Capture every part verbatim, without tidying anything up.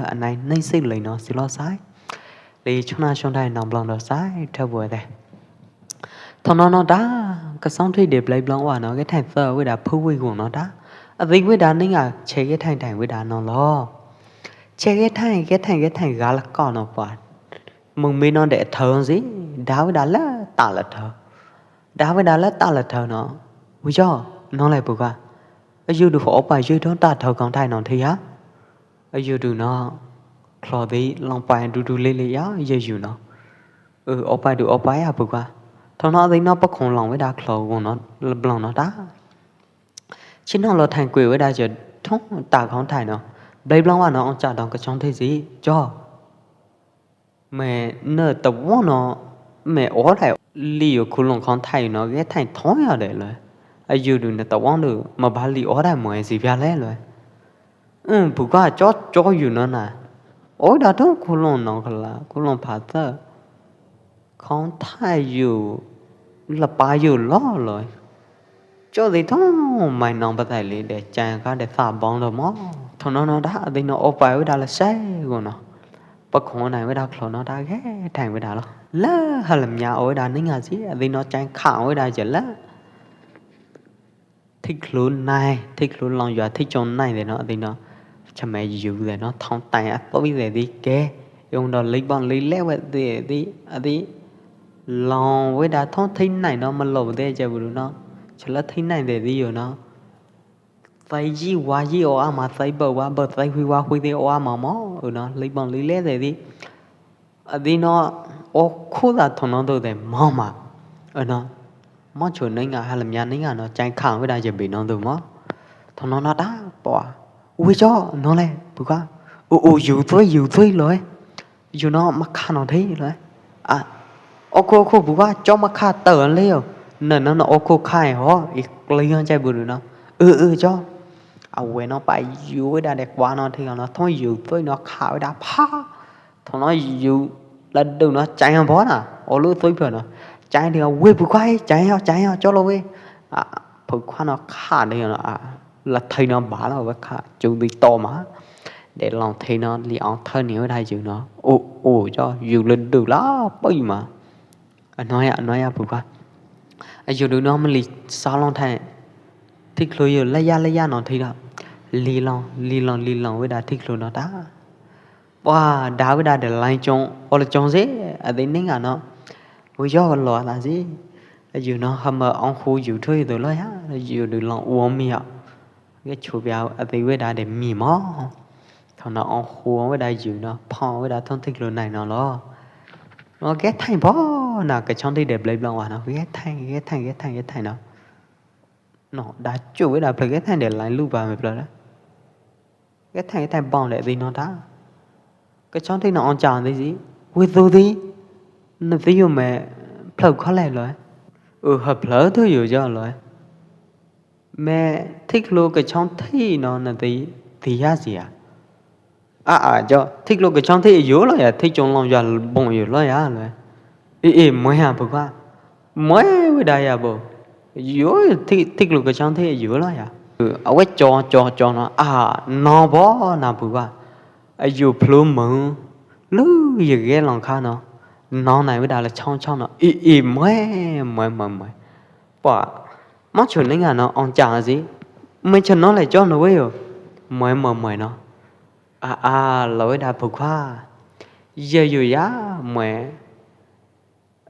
Anai nai sik lei no si lo sai. Li chong na chong dai nong blong do sai, thao bua de. Thao no no da, ka song thi de blai blong wa no, ke thai thơ wei da phu wei gung no da. A wei wei da ning a, che ke thai thai wei da no lo. Che ke thai, ke thai, ke thai ga la ko no pa. Mung mi no de thơ si, da wei da la ta la thơ. Da wei da la ta la thơ no. Wu yo, no lai pu ka. A yu du ho pa yu thong ta thơ kong thai no thi ya. A yu du no, klo di long pai du du li li ya, ye yu no. Ơ, o pai du o pai a pu ka. Thao no di no pa khong long wei da klo gung no, blong no da. Chi no lo thai kui wei da je thong ta kong thai no. Blai blong wa no ong cha dong ka chong thi si, cho. Mẹ nơ ta wong no, mẹ o dai li yo khu long kong thai no, ke thai thong ya de le. A yu du nơ ta wong du, ma ba li o dai mo si bia le le. Ưm, pu ka cho cho yu no na. Oi da thong khu long no ka la, khu long pha thơ. Kong thai yu, la pa yu lo lo. Cho di thong mai nong pa thai li de chang ka de sa bong do mo. Thao no no da, di no o pai wei da la sai gu no. Pa khong nai wei da klo no da ke thai wei da lo. La ha lam nya o wei da ning a si, di no chang khang wei da je la. Thik hlu nai, thik hlu long yua thik chong nai de no, a di no. Cha me yu de no, thong tai a toi de di ke. Yong do lik bong lik le wei de di, a di. Long wei da thong thik nai no, ma lo de je bu no. Cha la thik nai de di yo no. Sai yi wa yi o a ma sai bơ wa bơ sai hui wa hui de o a ma mo, ơ no, lik bong lik le de di. A di no, o khu da thong no du de mo ma. Ơ no, mo chu ning a ha lam nya ning a no, chang khang wei da je bi no du mo. Thong no no da, po a. Ui cho, no le, pu ka. U, u, yu tui, yu tui lo e. Yu no ma kha no thi lo e. A, o khu, o khu, pu ka, cho ma kha tơ le yo. Nơ no no o khu kha e ho, i kli yon chai bu du no. Ư, ư, cho. A wei no pa yu wei da de kwa no thi no, thong yu tui no kha wei da pha. Thong no yu la du no chang pho na, o lu tui pho no. Chang thi wei pu kha, chang yo, chang yo, cho lo wei. A, pu kha no kha thi no, a, la thi no ba lo wei kha, chu di to ma. De long thi no, li ong thi ni wei da yu no. U, u, cho, yu la du la, pui ma. A, no ya, no ya, pu ka. A, yu du no ma li sa long thai. Thik hlu yu la ya, la ya no thi da. Li long, li long, li long wei da thik hlu no da. Wa, da wei da de lai chong, o la chong se, a di ning a no. Wu yo lo a da si. A yu no ha ma ong khu yu thui du lo ya, yu du long u mi a. Ke chu bia a di wei da de mi mo. Thong no ong khu wei da yu no, phong wei da thong thik hlu nai no lo. No ke thai pho na, ka chong thi de blai blong wa no, ke thai, ke thai, ke thai, ke thai no. No, da chu wei da plei ke thai de lai lu ba me plei da. Ke thai, ke thai bong de di no da. Ka chong thi no ong cha di si. Wei du di. Na di yu me plei kho le lo. Ư, ha plei du yu yo lo. Me thik hlu ka chong thi no na di, di ya si a. A, a, cho, thik hlu ka chong thi yu lo ya, thik chong long ya bong yu lo ya lo. I, i, moi ya pu ka. Moi wei da ya bo. Yu, thik, thik hlu ka chong thi yu lo ya. Ư, a wei cho, cho, cho no, a, no bo na pu ka. A yu plu mung. Lu ye ge long kha no. No nai wei da la chong chong no. I, i, moi, moi, moi, moi. Pa, mo chu ning a no ong cha si. Moi cha no le cho no wei yo. Moi, moi, moi no. A, a, lo wei da pu kha. Ye yu ya, moi.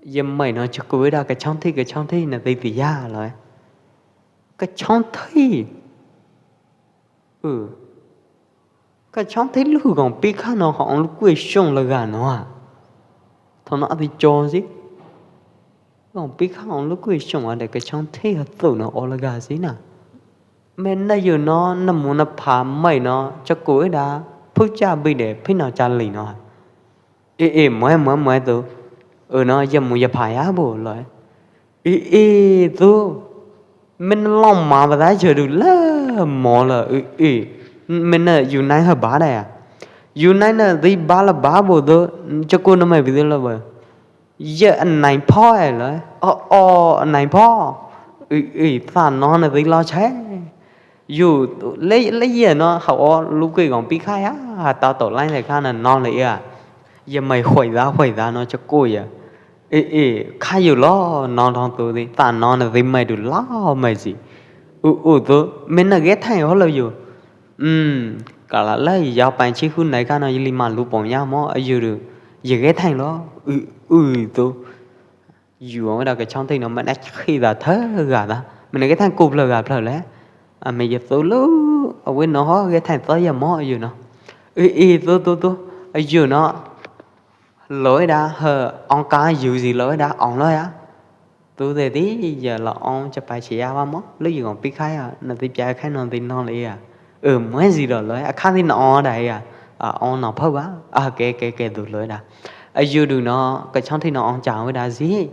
Ye moi no cha ku wei da ka chong thi, ka chong thi na di di ya lo. Ka chong thi. Ư. Ka chong thi lu gong pi kha no ho ong lu kui shong la ga no a. Thong no a di cho si. Gong pi kha ong lu kui shong a de ka chong thi ha tu no o la ga si na. Me na yu no, na mu na pha mai no, cha ku wei da, phu cha bi de, phi no cha li no. Ê, ê, moi, moi, moi tu. Ơ no, ya mu ya pha ya bu loi. Ê, ê, tu. Mên long ma ba da chơ du la mo la, ê, ê. Mên na yu nai ha ba da ya. Yu nai na di ba la ba bu tu. Cha ku na mai bi tu la ba. Ya anai pho e la. O, o, anai pho. Ê, ê, sa no na di lo che. Yus, leh, leh yus no, hau o lub kej kong pib khaj ya, ha tau to lain leh khaj na no leh ya. Yus mai hoih da, hoih da no chok ko ya. E, e, khaj yus lo, no thong tu di, ta no na di mai du lo mai si. U, u tu, me na ghé thain ho lo yus. Ưm, ka la leh yus yau pai chi hu nai khaj no yus li ma lub pong ya mo, a yus du. Yus ghé thain lo, u, u tu. Yus ong wai da kchong thij no, me na khi da thơ gah da. Me na ghé thain kup lơ gah plơ leh. A me yus tu lu, a wai no ho ghé thain tơ yus mo yus no. Ưi, ưi, tu, tu, tu. A yus no. Loi da, hơ, ong ka yus zi loi da, ong loi a. Tu de di, yus lo ong cha pai chi ya wa mo. Lu yus ong pi khai a, na di pia khai no di no le ya. Ưm, mai zi do loi, a khaj di no ong da ya. A, ong no phơ ba. A, ke, ke, ke du loi da. A yus du no, kchong thij no ong chang wai da zi.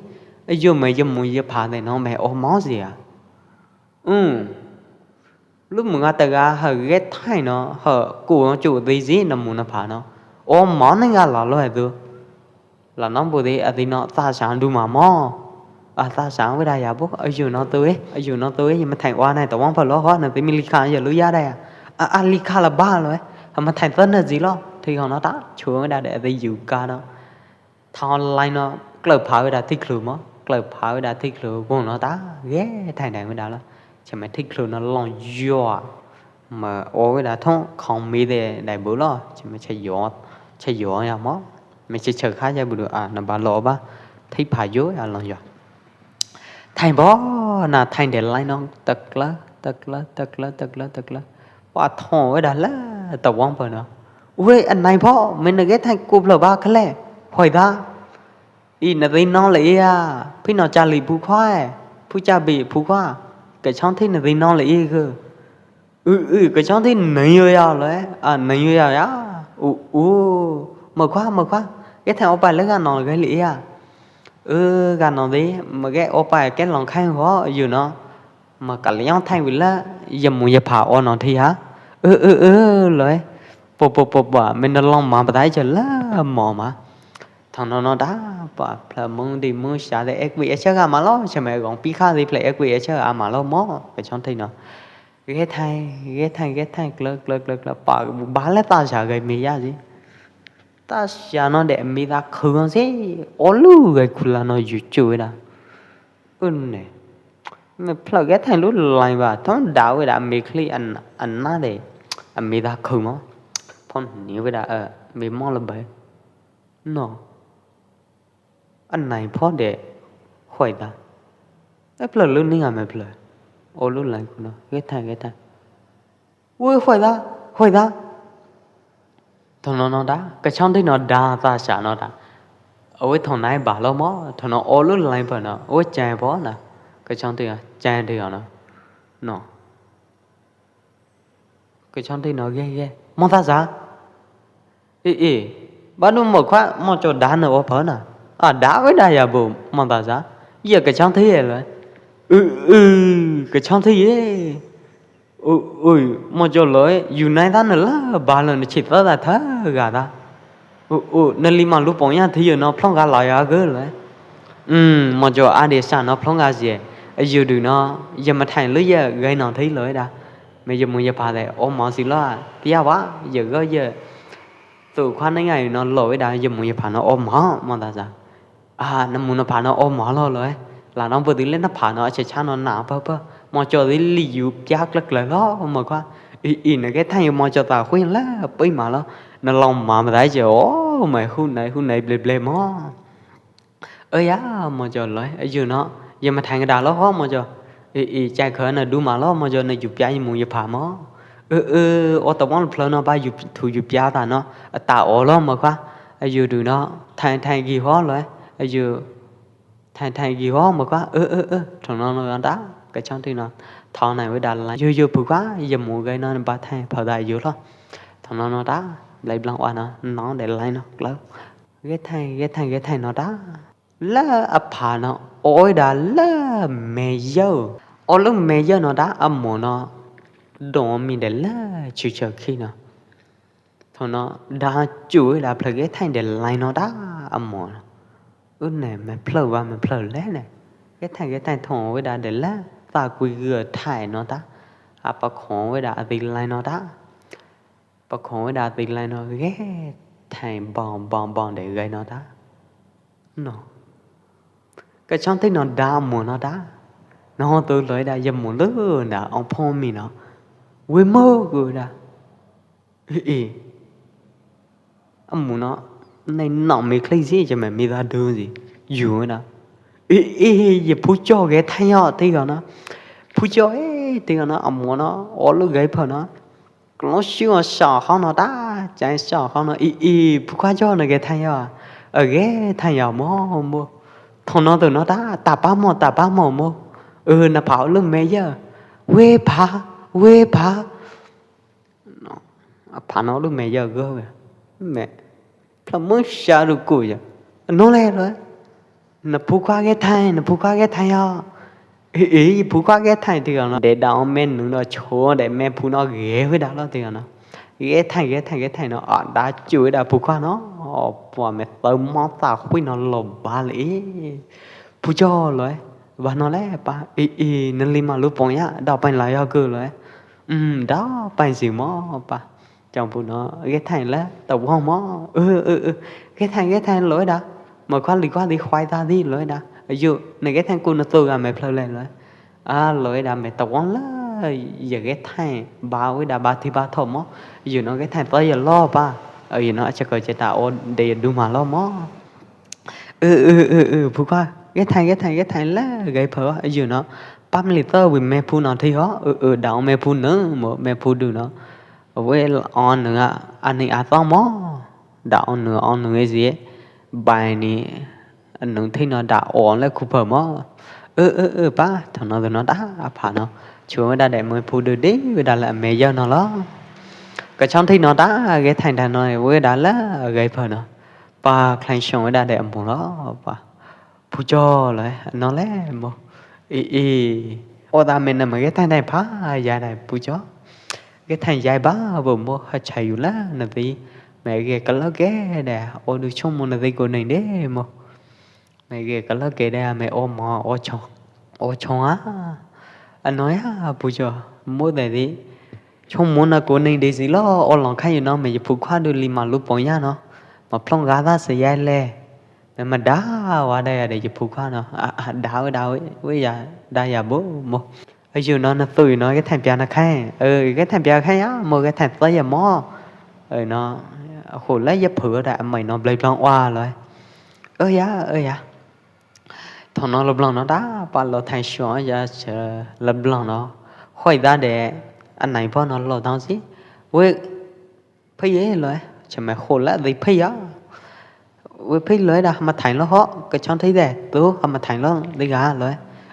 A yus me yus mu yus pha de no me ong mo zi a. Ưm. Lu mu nga ta ga ha ghé thain no, ha ku chu di zi no mu no pha no. Ong mo ne nga la loi du. La no bu di a di no ta sa du ma mo. A ta sa wai da ya bu, a yus no tu e, a yus no tu e, ma thain wa nai to wang pha lo ho, na di mi li kha ya lu ya da ya. A, a li kha la ba lo e, ha ma thain tơ na zi lo, thi ho no ta, chu wai da de a di yus ka no. Thao lai no, klơ pha wai da thik khlu mo, klơ pha wai da thik khlu, bu no ta, ghé thain dang wai da lo. Cha ma thik khlu no long yo. Ma o wai da thong khong mi de dai bu lo, cha ma cha yo, cha yo ya mo. Me che che kha ya bu du a, na ba lo ba. Thik pha yo ya long yo. Thain bo, na thain de lai no, ta klơ, ta klơ, ta klơ, ta klơ, ta klơ. Pa thong wai da la, ta wang pa no. Ue, a nai bo, me na ghé thain kup lơ ba khle. Hoih da. I na di no le i a, phi no cha li phu khoai, phu cha bi phu khoa. Kchong thij na di no le i gơ. Ưm, ưm, kchong thij nai yo ya lo e, a, nai yo ya ya. U, u, ma khoa, ma khoa. Ghé thain o pai le ga no gai li ya. Ưm, ga no di, ma ghé o pai ke long khai ho, yus no. Ma ka le yong thain wi la, yus mu yus pha o no thi ha. Ưm, ưm, ưm, lo e. Po, po, po, po, me no long ma pa tai cha la mo ma. Thong no no da, pa, phlai mung di mung sa de ek wi e cha ga ma lo, cha me gong pi kha di phlai ek wi e cha a ma lo mo, kchong thij no. Ghé thain, ghé thain, ghé thain, klơ, klơ, klơ, klơ, pa, ba le ta sa gai mi ya zi. Ta sa no de mi da khư si, o lu gai khu la no yu chu da. Ưm ne. Me phlai ghé thain lu lai ba, thong da wai da mi khli an, an na de. A mi da khư mo. Phong ni wai da, ơ, mi mo la bai. No. A nai pho de hoih da. E phlai lu ning a me phlai. O lu lai khu no. Ghé thain, ghé thain. Ui, hoih da, hoih da. Thong no no da. Kchong thij no da, ta sa no da. Ui, thong nai ba lo mo. Thong no o lu lai pho no. Ui, chai pho na. Kchong thij no, chai thij no. No. Kchong thij no ghé ghé. Mo ta sa. Ê, ê, ba nu mo khoa, mo cho da na o pha na. A, da wai da ya bu, mo ta sa. Ye kchong thij ye lo. Ư, ư, kchong thij ye. Ui, ui, mo cho lo, yu nai ta na la, ba lo na chi ta da tha, ga da. Ui, ui, na li ma lu pong ya thij ye no, phlong ga la ya ge lo. Ưm, mo cho a de sa no, phlong ga zie. Yu du no, ye ma thain lu ye, gai no thij lo da. Me ye mu ye pha de, o mo si lo, tia wa, ye ge ye. Tu khoa nai ngai no lo wai da, ye mu ye pha no o mo, mo ta sa. A, na mu na pha no o mo lo lo e. La no bu di le na pha no, che cha no na pa pa. Mo cho di li yu pia klak klak lo, mo khoa. I, i na ghé thain mo cho ta hui la, pui ma lo. Na long ma ma da che, o, mai hu nai, hu nai ble ble mo. Ơ ya, mo cho loi, ơ, yu no, ye ma thain da lo ho mo cho. Ê, ê, chai kha na du ma lo mo cho na yu pia ye mu ye pha mo. Ơ, ơ, o ta wang phlai no ba yu thu yu pia ta no. Ta o lo mo khoa. Ơ, yu du no, thain thain gi ho loi. Ơ, yu, thain thain gi ho mo khoa. Ơ, ơ, ơ, thong no no da, kchong thij no. Thao nai wai da la. Yu, yu phu khoa, ye mu gai no ba thain pha da yu lo. Thong no no da, lai blang wa no, no de lai no, klơ. Ghé thain, ghé thain, ghé thain no da. La a pha no, oi da la me yau. O lu me yau no da a mo no. Dong mi de la chu chu khi no. Thong no da chu da phlai ghé thain de lai no da a mo no. Ưm ne me phlai wa me phlai le ne. Ghé thain, ghé thain thong wai da de la. Ta kui gơ thain no da. A, pa khong wei da a ti lai no ta. Pa khong wei da a ti lai no, Ge Thañ bong bong bong de gai no ta. No. Ka chong thik no da mu no ta. No tu loi da ya mu lu da ong phong mi no. Wei mo ku da. Ê, ê. A mu no, nai nong mi khlei zi, cha me mi da du zi. Yu na. Ê, ê, ye phu cho Ge Thañ yo, ti ko no. Phu cho, ê, ti ko no, a mu no, o lu gai pha no. Klo shu o sa ho no ta, chai sa ho no, ê, ê, phu kha cho no Ge Thañ yo. Ơ, Ge Thañ yo mo, mo. Thong no tu no ta, ta pa mo, ta pa mo, mo. Ơ, na pha o lu me ye. Wei pha, wei pha. No, a pha no lu me ya gơ. Me. Pla mơ sha lu ku ya. No le lo. Na phu kha Ge Thañ, na phu kha Ge Thañ yo. Ê, ê, phu kha Ge Thañ ti ko no. De da ong me nu no cho de me phu no ge wei da lo ti ko no. Ge Thañ, Ge Thañ, Ge Thañ no. A da chu wei da phu kha no. O, pua me tơ mo ta hui no lo ba le. Phu cho lo. Ba no le pa. Ê, ê, na li ma lu pong ya. Da pa la yo gơ lo. Ưm, da pai zi mo pa. Chong phu no, Ge Thañ la, ta wong mo. Ư, ư, ư. Ge Thañ, Ge Thañ loi da. Ma kha li kha li khwai ta di loi da. Yu, na Ge Thañ ku na tu ga me phleu le loi. A, loi da me ta wong la. Ya Ge Thañ, ba wei da ba thi ba tho mo. Yu no Ge Thañ to ya lo pa. Ơ, yu no a cha ko che ta o de ya du ma lo mo. Ư, ư, ư, ư, phu kha, Ge Thañ, Ge Thañ, Ge Thañ la, gai pha, yu no. Pam li tơ wei me phu no thi ho, ư, ư, da ong me phu nư, mo me phu du no. Wei o nư a, a ni a tong mo. Da ong nư, ong nư e zi. Bai ni, nư thi no da ong le khu pha mo. Ư, ư, ư, pa, thong no du no da, a pha no. Chu wei da de me phu du di, wei da la me ya no lo. Ka chong thi no da, Ge Thañ da no, wei da la, gai pha no. Pa khlaiñ shong wei da de a mu lo pa. Phu cho lo, no le mo. Ê, ê. O da me na ma Ge Thañ dai pha, ya dai phu cho. Ge Thañ yai ba, bo mo ha chai yu la, na ti. Me ge ka lo ge de, o du chong mo na ti ko nai de mo. Me ge ka lo ge de, me o mo, o chong. O chong a. A no ya, phu cho. Mo de ti. Chong mo na ko nai de si lo, o long khai yu no, me ye phu kha du li ma lu pong ya no. Ma phlong ga da se yai le. Me ma da wa da ya de ye phu kha no. A, a, da wei, da wei, wei ya, da ya bo mo. Ơ, yu no na tu yu no Ge Thañ pia na khai. Ơ, Ge Thañ pia khai ya, mo Ge Thañ tơ ya mo. Ơ, no, khu la ya phu da mai no blai blong wa lo. Ơ ya, ơ ya. Thong no lo blong no da, pa lo Thañ shuo ya che lo blong no. Hoi da de, a nai bo no lo dang si. Wei, Phei ye lo, cha me khu la di phei ya. Wei phei lo da, ha ma Thañ lo ho, ka chong thi de, tu ha ma Thañ lo di ga lo.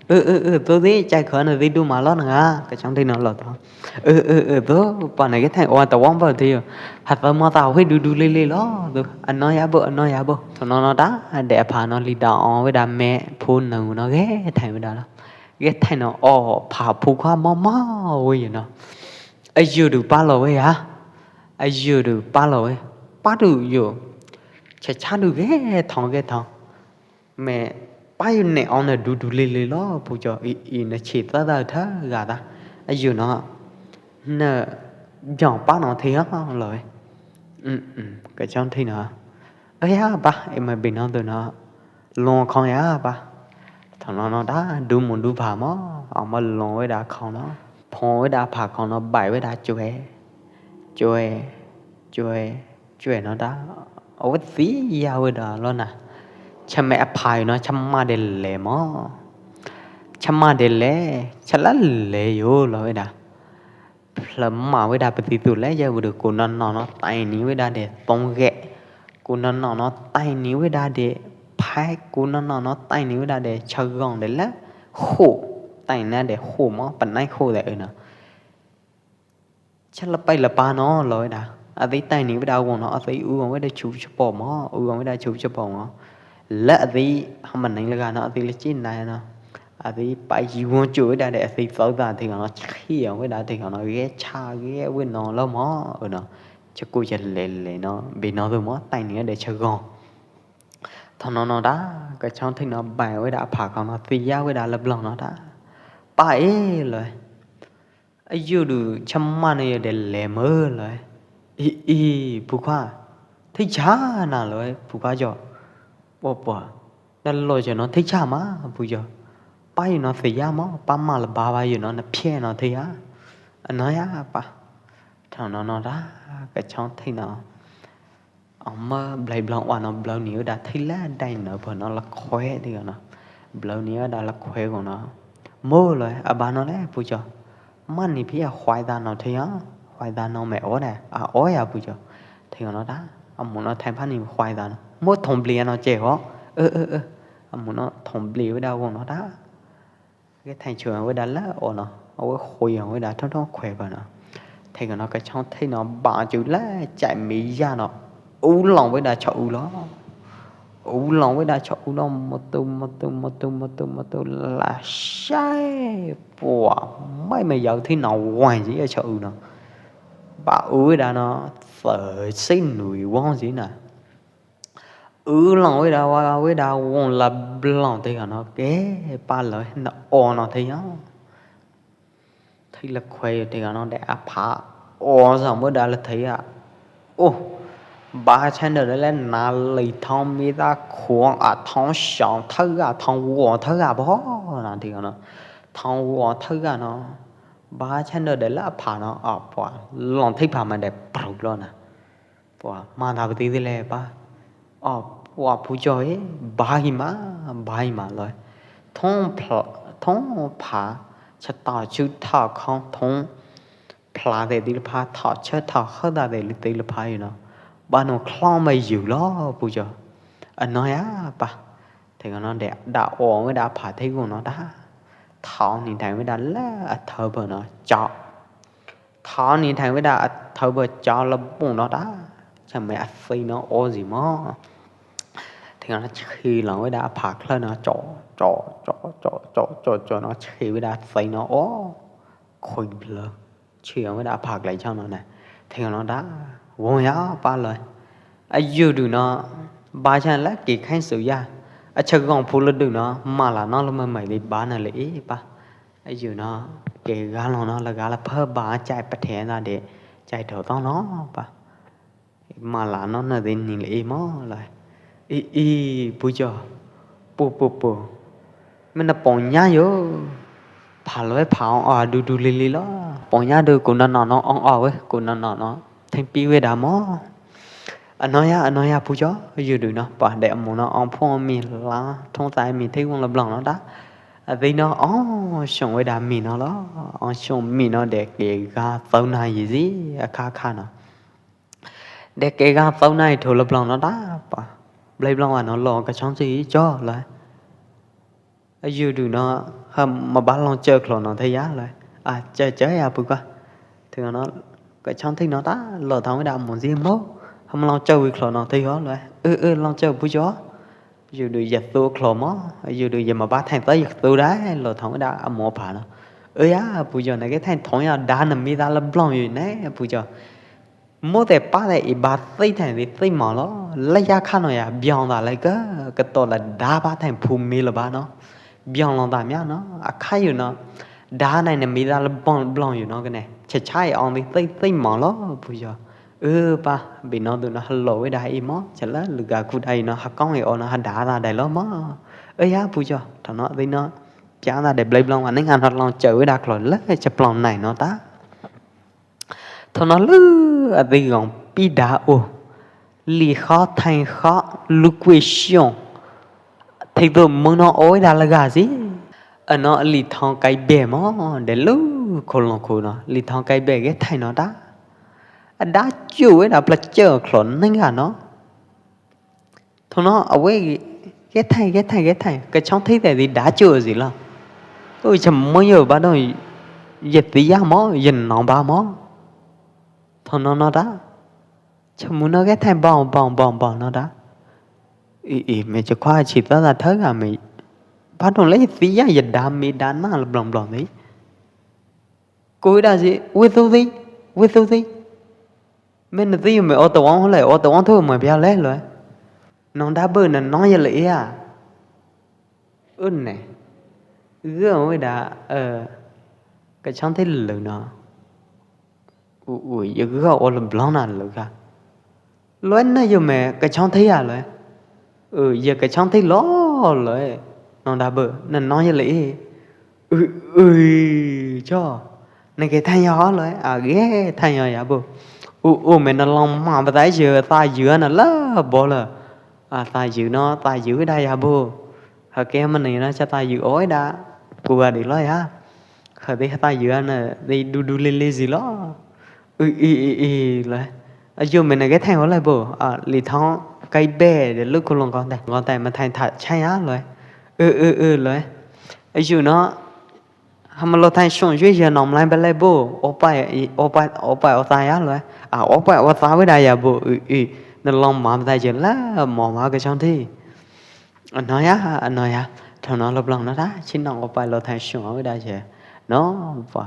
Ư, ư, ư, tu di, chai kho na di du ma lo na ga, ka chong thi no lo to. Ư, ư, ư, tu, pa na Ge Thañ o ta wong ba thi. Ha ta mo ta hui du du le le lo, tu. A no ya bo, a no ya bo. Thong no no da, de pha no li da o, wei da me, phu nư no Ge Thañ wei da lo. Ge Thañ no o, pha phu kha mo mo, wei no. A yu du pa lo wei ya. A yu du pa lo wei. Pa du yu. Cha cha du ge thong ge thong. Me pa yu ne ong na du du le le lo, phu cho i, i na chi ta da tha ga da. A yu no. Na jong pa no thi ha lo wei. Ưm, ưm, ka chong thi no. Ơ ya pa, i ma bi no tu no. Long khong ya pa. Thong no no da, du mu du pha mo. Ong ma long wei da khong no. Phong wei da pha khong no, bai wei da chue. Chue, chue, chue no da. O wei ti ya wei da lo na. Cha me a pha no, cha ma de le mo. Cha ma de le, cha la le yo lo wei da. Phlom ma wei da pti tu le ya wei du ku no no no tai ni wei da de tong ge. Ku no no no tai ni wei da de phai, ku no no no tai ni wei da de cha gong de la. Khu, tai na de khu mo, pa nai khu de ư no. Cha la pai la pa no lo wei da. A di tai ni wei da wong no, a di u wei da chu cha po mo, u wei da chu cha po mo. La a di ha ma nai la ga no, a di la chi nai no. A di pa yu won chu wei da de a di tau da di no, chi wei da di no, ge cha ge wei no lo mo, ư no. Cha ku cha le le no, bi no du mo, tai ni de cha gong. Thong no no da, ka chong thi no bai wei da pha khong no, ti ya wei da la blong no da. Pa e lo. Ayudu cham man yo de le mơ loi. I, i, pu kha. Thei cha na loi, pu kha yo. Pu pu. Da lo yo no thei cha ma, pu yo. Pa yo no thei ya mo, pa ma la ba ba yo no na phie no thei ya. Ano ya pa. Thao no no da, ka chong thei no. Ong mơ blai blong wa no blai ni da thei la dai no pơ no la khue ti no. Blai ni da la khue ko no. Mơ loi, a ba no le pu yo. Man ni phi a khoi da no thei ya. Khoi da no me o da. A o ya pu yo. Thei no da. A mu no thai pha ni khoi da no. Mơ thong bli no che ho. Ơ, ơ, ơ. A mu no thong bli wei da wo no da. Ke thai chu wei da la o no. A wei khoi wei da thong thong khue ba no. Thei no ka chong thei no ba chu la chai mi ya no. U long wei da cho u lo. U long wei da cho u lo mơ tu, mơ tu, mơ tu, mơ tu, mơ tu la sai pua. Mai mai yau thei no wai ji cho u no. Ba u wei da no, phở xí nổi vong gì nè. U long wei da wa, wei da wong la blong te ka no, ke pa loi, na o no thei ya. Thei la khue te ka no, de a pha. O sa mo da la thei ya. Ô, ba chai nơ de le na lei thong mi da khuang a thong shong thau a thong wo thau a bo na te ka no. Thong wo thau a no. Ba chai nơ de la pha no, a pua. Long thei pha ma de prau lo na. Pua, ma na pti ti le pa. O, pua pu cho e, ba hi ma, ba hi ma loi. Thong pha, thong pha, cha ta chu tha khong thong pha de ti le pha, tha cha tha kha da de le ti le pha yo no. Ba no khlong ma yu lo pu cho. Ano ya pa. Thei ko no de da o wei da pha thei ko no da. Thao ni thai wei da la a thau pơ no cho. Thao ni thai wei da a thau pơ cho la bung no da. Cha me a thei no o ji mo. Thei ko no chi long wei da a pha khlơ no cho, cho, cho no chi wei da thei no o. Khoi blơ. Chi wei da a pha klai cho no na. Thei ko no da. Wo ya pa loi. A yu du no. Ba cha la ki khai su ya. A cha gong phu la du no. Ma la no la ma mai li ba na le i pa. A yu no, ke ga long no, la ga la pha ba chai pa the na de, chai tho tong no pa. Ma la no na de ni le i mo la. I, i, pu cho, pu, pu, pu. Me na pong nya yo. Pha lo, pha ong o du du li li lo. Pong nya du ku na no no ong o we, ku na no no. Theng pi we da mo. Ano ya, ano ya pu cho, yu du no, pa de mu no, ong phu mi la, thong tai mi thei wong la blong no da. A de no, ong shong we da mi no lo, ong shong mi no de ke ga tau na yi ji, a kha kha no. De ke ga tau na yi tho la blong no da, pa. Blai blong wa no lo, ka chong ji cho la. A yu du no, ha ma ba long chơ klo no thei ya la. A chơ chơ ya pu ka. Thei no, ka chong thei no ta, lo thong we da mo ji mo. Ha ma long chơ wi klo no thei yo la. Ơ, ơ, long chơ pu cho. Yu du ya tu klo mo. Yu du ya ma ba thang ta ya tu da, lo thong we da a mo pa no. Ơ ya, pu cho na ke thang thong ya da na mi da la blong yu ne, pu cho. Mo te pa le i ba tei thang di tei mo lo, la ya kha no ya biong da le ke, ke to la da ba thang phu mi lo ba no. Biong lo da mia no, a kha yu no. Da nai ne mi da le bong blong yu no ke ne. Che chai ong di tei tei mo lo, pu cho. Ơ pa, bi no du no ha lo we da i mo, che la lu ga ku da i no ha kong i o no ha da da dai lo mo. Ơ ya, pu cho, tho no di no. Pia da de blai blong wa ning an hot long chơ we da klo le, che plong nai no ta. Tho no lư a di gong pi da u. Li kho thang kho lu kue xiong. Thei du mưng no oi da la ga ji. A no li thong kai be mo, de lu kho long kho no. Li thong kai be ke thai no da. A da chu we da pla chơ klo ning a no. Tho no, a we, ke thai, ke thai, ke thai, ke chong thei te di da chu zi lo. Ui, cha mo yo ba dong, ye ti ya mo, ye nong ba mo. Tho no no da. Cha mo no ke thai bong, bong, bong, bong no da. I, i, me cha khua chi ta da thơ ga me. Ba dong le ye ti ya, ye da me da na la blong blong di. Ku da zi, we tu di, we tu di. Me na ti me ô tô ong le, ô tô ong thu me bia le lo. Nong da bơ na nong ya le ya. Ưn ne. Gơ we da, ơ, ka chong thei lư no. Ui, ui, yơ gơ o lơ blong na lơ ga. Loi na yơ me kachong thei ya loi. Ui, yơ kachong thei lo loi. Nong da bơ, na nong yơ lơ i. Ui, ui, cho. Na ge thang yo loi. A ge thang yo ya bơ. Ui, ui, me na long ma ba tai yơ ta yơ na lơ bo lơ. A ta yơ no, ta yơ da ya bơ. Ha ke ma ni na cha ta yơ oi da. Ku ga di lo ya. Kha di ha ta yua na di du du li li zi lo. Ui, ui, ui, ui, loi. A yu me na ge thang o lai bo. A, li thong kai be de lu ku long kon tai. Kon tai ma thang tha chang ya loi. Ui, ui, ui, loi. A yu no. Ha ma lo thang shong yue ya nom lai ba lai bo. O pai, o pai, o pai o ta ya loi. A, o pai o ta we da ya bo. Ui, ui. Na long ma ta je la mo ma ke chong thi. Ano ya, ano ya. Thong no lo blong no da, chin nong o pai lo thang shong wi da che. No, pa.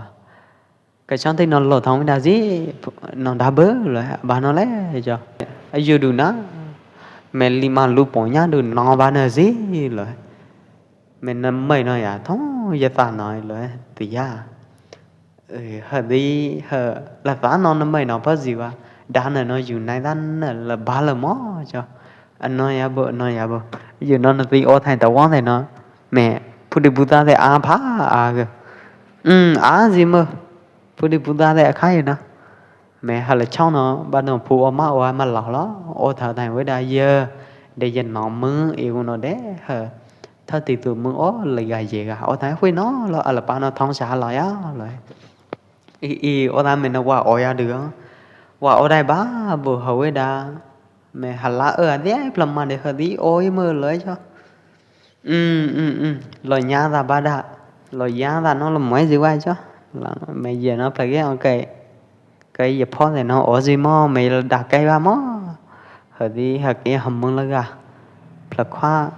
Ka chong thei no lo thong wi da zi, no da bơ lo, ba no le cho. A yu du na. Me li ma lu po nya du no ba no zi lo. Me na mai no ya, thong ya ta no lo, ti ya. Ơ, hơ di, hơ, la ta no na mai no pa zi wa. Da na no yu nai da na la ba la mo cho. Ano ya bo, ano ya bo. Yu no na ti o thai ta wang thai no. Me, phu di bu ta thai a pha a ge. Hm, a zi mo. Phu di bu ta thai a khai no. Me, hơ la chong no, ba no phu o ma o ma lo lo. O thai thai we da ye. De ye no mu, i u no de, hơ. Thơ ti tu mưng o lei ga ye ga. O thai hui no lo, a la pa no thong sa lo ya lo. I, i, o thai me no wa o ya du. Wa o dai ba, bu hơ we da. Me ha la ơ a di ai pla ma de hơ di o i mơ lo cho. Hm, hm, hm. Lo nya da ba da. Lo ya da no lo mai zi wa cho. La, me ye no pla ge o kai. Kai ye pho de no o zi mo, me la da kai ba mo. Hơ di ha ke ha mưng la ga. Pla khua.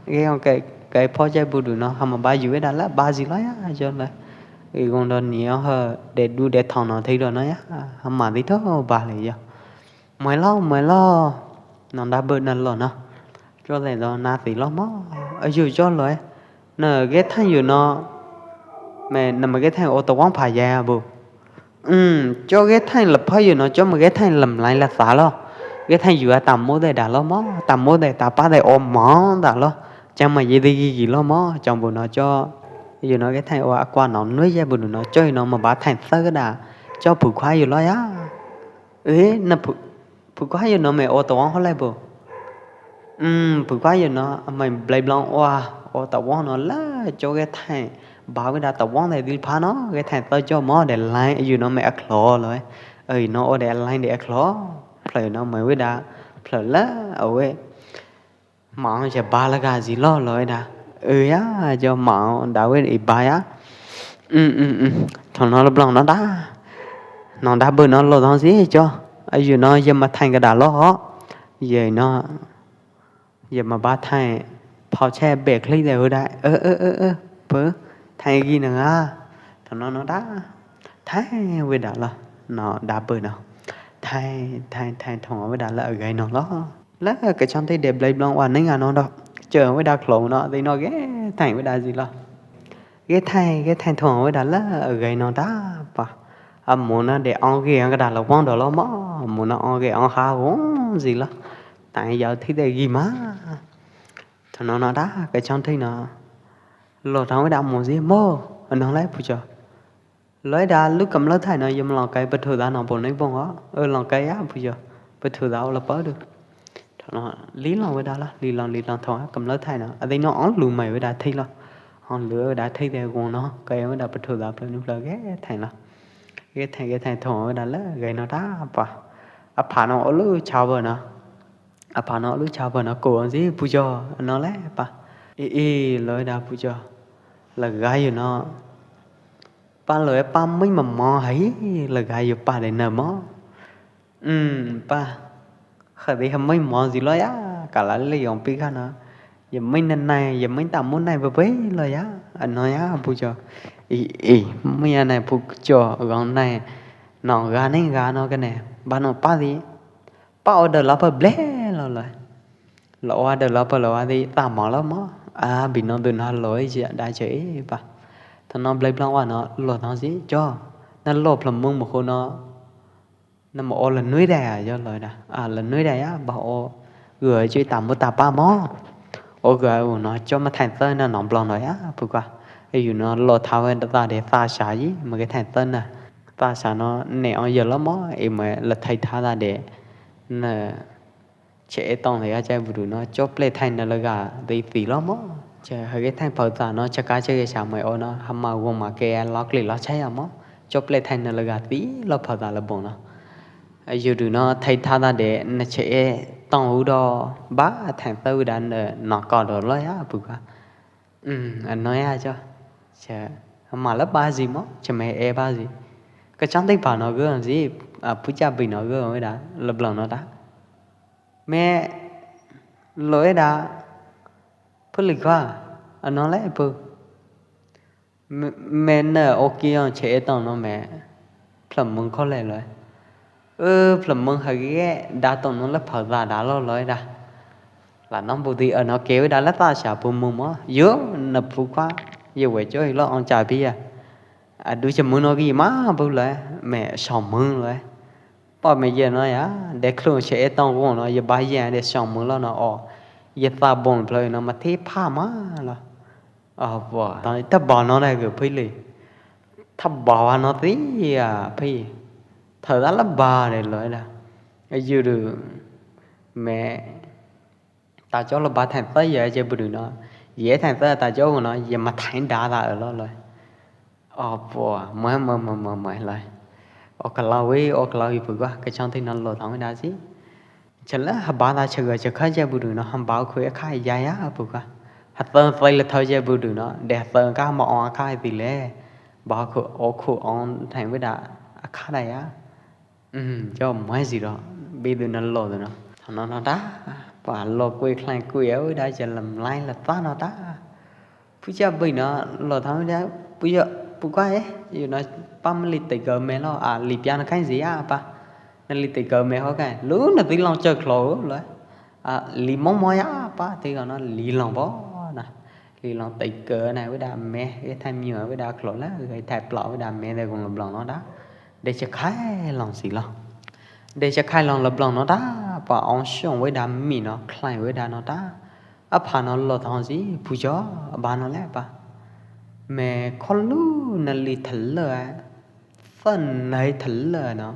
Ge o kai, kai pho jai bu du no, ha ma ba yu we da la, ba zi lo ya, cho la. I gong do ni o hơ, de du de thong no thei do no ya, ha ma di tho ba le yo. Mai lo, mai lo. Nong da bơ na lo no. Cho le do na ti lo mo. A yu cho lo e. Na ge thang yu no. Me, na ma ge thang o ta wang pha ya bu. Hm, cho ge thang la pha yu no, cho ma ge thang lam lai la sa lo. Ge thang yu a ta mo de da lo mo, ta mo de ta pa de o mo da lo. Chang ma ye de gi gi lo mo, chang bu no cho. Yu no ge thang o a kwa no nui ye bu no cho yu no ma ba thang sa ga da. Cho phu khua yu lo ya. Ê, na phu, phu khua yu no me o ta wang ho lai bo. Hm, phu khua yu no, a mai blai blong wa, o ta wang no la, cho ge thang. Ba we da ta wang de dil pha no, ge thang ta cho mo de lai, yu no me a khlo lo. Ê, no o de lai de a khlo. Phlai no me we da, phlai la, a we. Mao che ba la ga zi lo lo da. Ơ ya, cho mao da we i ba ya. Hm, hm, hm. Thong no lo blong no da. No da bơ no lo thong zi cho. A yu no ye ma thang ga da lo ho. Ye no. Ye ma ba thang. Phao che be kli de hu da. Ơ, ơ, ơ, ơ. Pơ. Thang gi na nga. Thong no no da. Thang we da lo. No da bơ no. Thang, thang, thang thong we da lo gai no lo. La ka chang te de blai blong wa ning a no do. Che we da khlo no, de no ge thang we da zi lo. Ge thang, ge thang thong we da la gai no da pa. A mo na de ong ge ong da la wang do lo mo. Mo na ong ge ong ha wang zi lo. Tang yau thi de gi ma. Thong no no da ka chang te no. Lo thong we da mo zi mo. Ano lai phu cho. Loi da lub kam lab thaim no yom long kai pa thu da no pon nai pong o. Ơ long kai ya phu yo. Pa thu da o la pa du. Thong no li long wei da la, li long, li long thong a kam lab thaim no. A dei no ong lu mai wei da thei lo. Ong lu wei da thei de gong no. Kai wei da pa thu da pla nu pla ge thaim lo. Ge thaim, ge thaim thong wei da la, ge no da pa. A pha no o lu chao ba no. A pha no lu chao ba no ko ong si phu yo. A no le pa. I, i, loi da phu yo. La ga yo no. Pa loi pa mui ma mo hai, la ga yo pa de na mo. Hm, pa. Kha de ha mui mo zi lo ya, ka la le yong pi kha no. Ya mui na nai, ya mui ta mu nai ba bai lo ya. A no ya, phu yo. I, i, mui a nai phu yo, gong nai. No ga nai ga no ka ne. Ba no pa di. Pa o da la pa ble lo lo. Lo wa da la pa lo wa di ta mo lo mo. A bi no du no lo i ji da che i pa. Tha no blai blang wa no lo no si cho. Na lo phla mung mo kho no. Nơ mă o lơ nuih dai a, yo lơ da. A, lơ nuih dai a, ba o gơ choi ta mut ta pa mă. O gơ u no choi mă thaim tơ̆ nơ nong blong no a, pui kua. Yu no lo tha wei ta de ta sa yi, mă ke thaim tơ̆ nơ. Ta sa no ne o yơ lo mă, i mă lơ thai tha ta de. Nơ Che e tong le ya chai bu du no, cho ple thain na la ga dei ti lo mo. Che ha ge thain phau ta no, cha ka che ge sa mai o no, ha ma wong ma ke lo kli lo chai ya mo. Cho ple thain na la ga ti lo phau ta la bong no. A yu du no, thai tha ta de na che e tong u do, ba thain ta u da na no ko do lo ya bu ka. Ừm, a no ya cho. Che ha ma la ba zi mo, che me e ba zi. Ka chang dei ba no ge zi, a pu cha bi no ge da, la blong no da. Me lo e da, phu li khua, a no le phu. Me, me nơ o ki yong che e tong no me, phlom mung kho le lo e. Ơ, phlom mung ha ge, da tong no le phau da da lo lo e da. La nong bu di a no ke we da la ta sa phu mung mo. Yo, na phu khua, yo we cho i lo ong cha bi ya. A du che mung no ki ma bu lo e, me so mung lo e. Pom me ye no ya, de khlung che e tong wong no, ye ba ye de song mung lo no o. Ye ta bong plei no ma thi pha ma lo. O, bo, ta, ta bo no dai ge phi li. Ta bo wa no ti ya, phi. Tha da la ba de lo da. A yu du me. Ta cho lo ba thain tơ ye, ye bu du no. Ye thain tơ ta cho no, ye ma thain da da lo lo. O pua, mă, mă, mă, mă, mă, lai. O ka lau wi, o ka lau wi pui kua, ka chang ti no lo thong da si. Cha la ha ba ta cha ga cha kha ye bu du no, ha ba khu kha ya ya pui kua. Ha tơ tơ la thau ye bu du no, de ha tơ ka ma o kha ti le. Ba khu, o khu on thain wi da, a kha da ya. Ừm, cho mai zi ro, bi du no lo du no. Thong no no da, pa lo kui khlai kui au da cha lam lai la ta no da. Phu cha bi no, lo thong da, phu yo, phu kua e, yu no, pa ma li te gơ me lo, a, li pia no khai zi a pa. Na li te gơ me ho khai, lu na ti long chơ khlo lo. A, li mong mo ya pa, ti gơ no, li long bo na. Li long tei kơ nai wei da me, wei thai miu wei da klo la, wei thai plo wei da me de gong lo blong no da. De cha khai long si lo. De cha khai long lo blong no da, pa ong shong wei da mi no, khlai wei da no da. A pha no lo thong si, phu cho, ba no le pa. Me kho lu na li thal le a. Phun nai thal le no.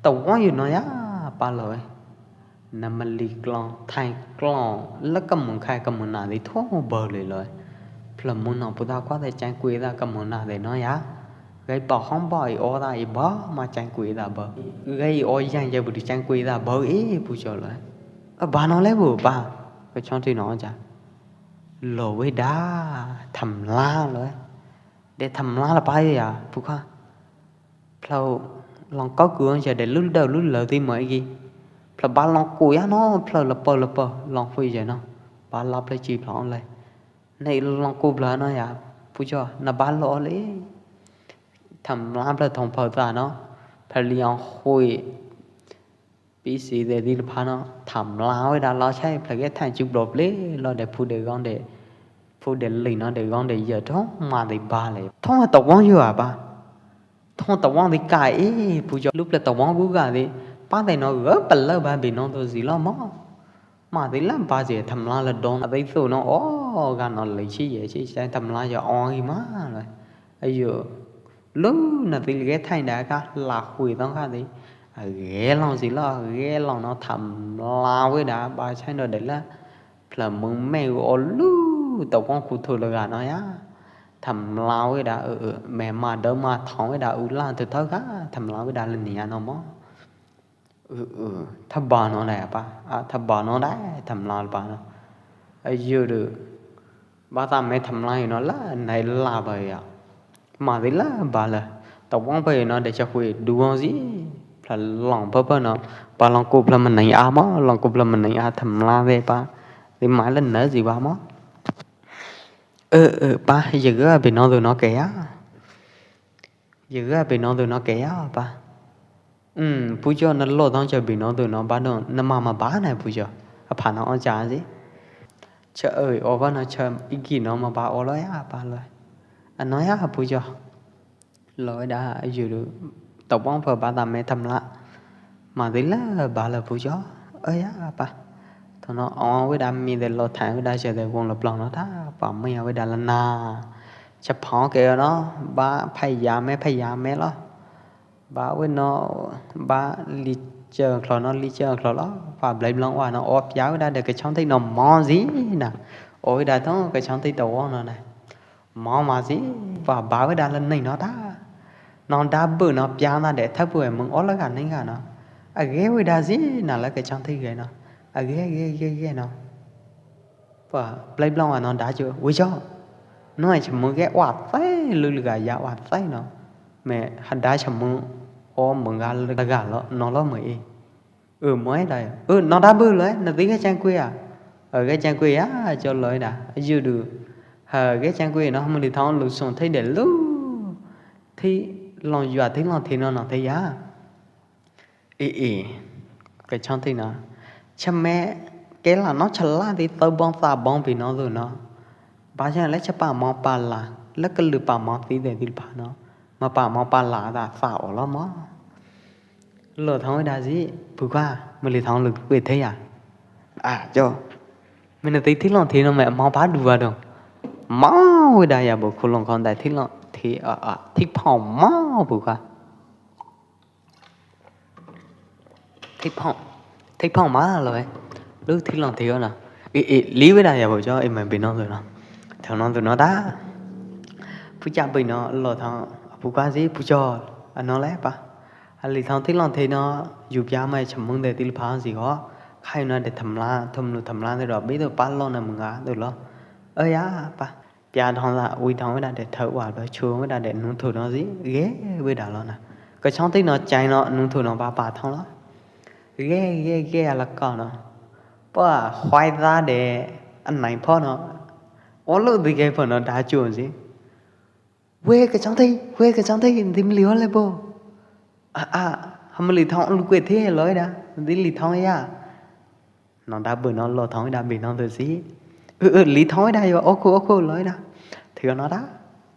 Ta wang yu no ya pa lo e. Na ma li klong, thai klong, la ka mung khai ka mung na di tho bơ le lo e. Phla mung no pu da kwa de chang kui da ka mung na de no ya. Gai ba hong ba i o da i ba ma chang kui da bơ. Gai i o yang ya bu di chang kui da bơ e pu cho lo e. A ba no le bu ba. Ka chong ti no cha. Lo wei da, tham la lo e. De tham la la pa ya, pu kha. Phlau long kau ku ong ja de lul dau lul lau ti mo igi. Phlau ba long ku ya no, phlau la pau la pau, long phui ja no. Ba la phlau chi phlau ong lai. Nei long ku phlau no ya, pu cho, na ba lo le. Tham la phlau thong phau ta no. Phlau li ong hui. Pi si de di pha no, tham la wei da lo chai, phla ke thang chuk dop le, lo de phu de gong de, phu de li no de gong de yơ thong ma de ba le. Thong ta wang yua ba. Thong ta wang de kai e, pu jo lup le ta wang gu ga de. Pa de no gơ pa lơ ba bi no to zi lo mo. Ma de lam ba je tham la le dong, a de so no, o, ga no le chi ye, chi chai tham la yơ ong i ma le. Ayo, lu na ti le thai da ka, la hui tong ka ti. A, ge long si lo, ge long no tham la wei da, ba chai no de la. Phla mung me u o lu, ta wang khu thu la ga no ya. Tham la wei da, ơ, ơ, me ma dơ ma thong wei da, u la thu thau ka, tham la wei da le ni ya no mo. Ơ, ơ, tha ba no dai pa, a, tha ba no dai, tham la pa no. A, yu du, ba ta me tham la yu no la, nai la ba ya. Ma di la ba la, ta wang pa yu no de cha hui du wang si, phla long pa pa no, pa long ku phla ma nai a mo, long ku phla ma nai a tham la de pa, di ma la na si ba mo. Ơ, ơ, pa, ye gơ bi no du no ke ya. Ye gơ bi no du no ke ya pa. Pu cho na lo tong cho bi no du no ba no na ma ma ba na pu cho. A pha no ong cha si. Cha ơi o ba no cha i ki no ma ba o lo ya pa lo. A no ya pu cho. Lo da yu du. Ta wang pa ba ta me tham la. Mas ti la ba la pu cho, ơ ya pa. Tho no o wei da mi de lo thang wei da che de wong lo plong no ta, pa mi wei da la na. Cha phong ke no, ba phai ya me, phai ya me lo. Ba wei no, ba li chơ khlo no, li chơ khlo lo. Pa blai blong wa no, op ya wei da de ke chong thei no mo zi na. O wei da thong ke chong thei to wong no na. Mo ma zi, pa ba wei da la nai no ta. No da bu no piang na de tha bu e mung o la ga nai ga no. A ge wei da zi na la ke chang thei ge no. A ge, ge, ge, ge no. Pa blai blong a no da chu, wei cho. No ai chmung ge wa thai lu lu ga ya wa thai no. Me ha da chmung o mung ga la ga lo, no lo mui i. Ơ, moi da. Ơ, no da bu loi, no ti ge chang kui a. Ơ, ge chang kui a, cho loi da. Yu du. Ha, ge chang kui no, muli thong lu song thei de lu. Thei long yua, thei long thei no, no thei ya. I, i. Ke chong thei no. Cha me, ke la no cha la ti tau bong sa bong pi no lu no. Ba cha le cha pa mo pa la. Le ke lu pa mo ti de ti pa no. Ma pa mo pa la da sa o lo mo. Lo thong wei da zi, pu kwa, muli thong lu kue thei ya. A, cho. Mene ti thik long thei no me mo pa du wa dong. Mo wei da ya bo khu long khon da thik long thei, a, a, thik phong mo pu kwa. Thik phong, thik phong ma lo e. Lu thik long thei o na. I, i, li wei da ya bo cho, i me bi no lu no. Thong no lu no da. Pu cha bi no, lo thong, pu kwa zi, pu cho. A no le pa. A li thong thik long thei no, yu pia mai cham mung de ti li pha si ho. Khai na de tham la, tham lu tham la de ro, bi de pa lo na mung a, de lo. Ơ ya, pa. Pia thong la, ui thong wei da de thau wa, ba chu wei da de nu thu no si, ge wei da lo na. Ke chong thei no, chai no, nu thu no, ba pa thong lo. Ge, ge, ge, a la ko no. Pa, huai da de, an nai pho no. O lu di ge pho no, da chu si. Wei ke chang thei, wei ke chang thei, dim li hole bo. A, a, ha muli thong lu kue thei loi da, dim li thong ya. No da bu no lo thong da bi no tu si. Ơ, ơ, li thong da yo, o khu, o khu loi da. Thei no da.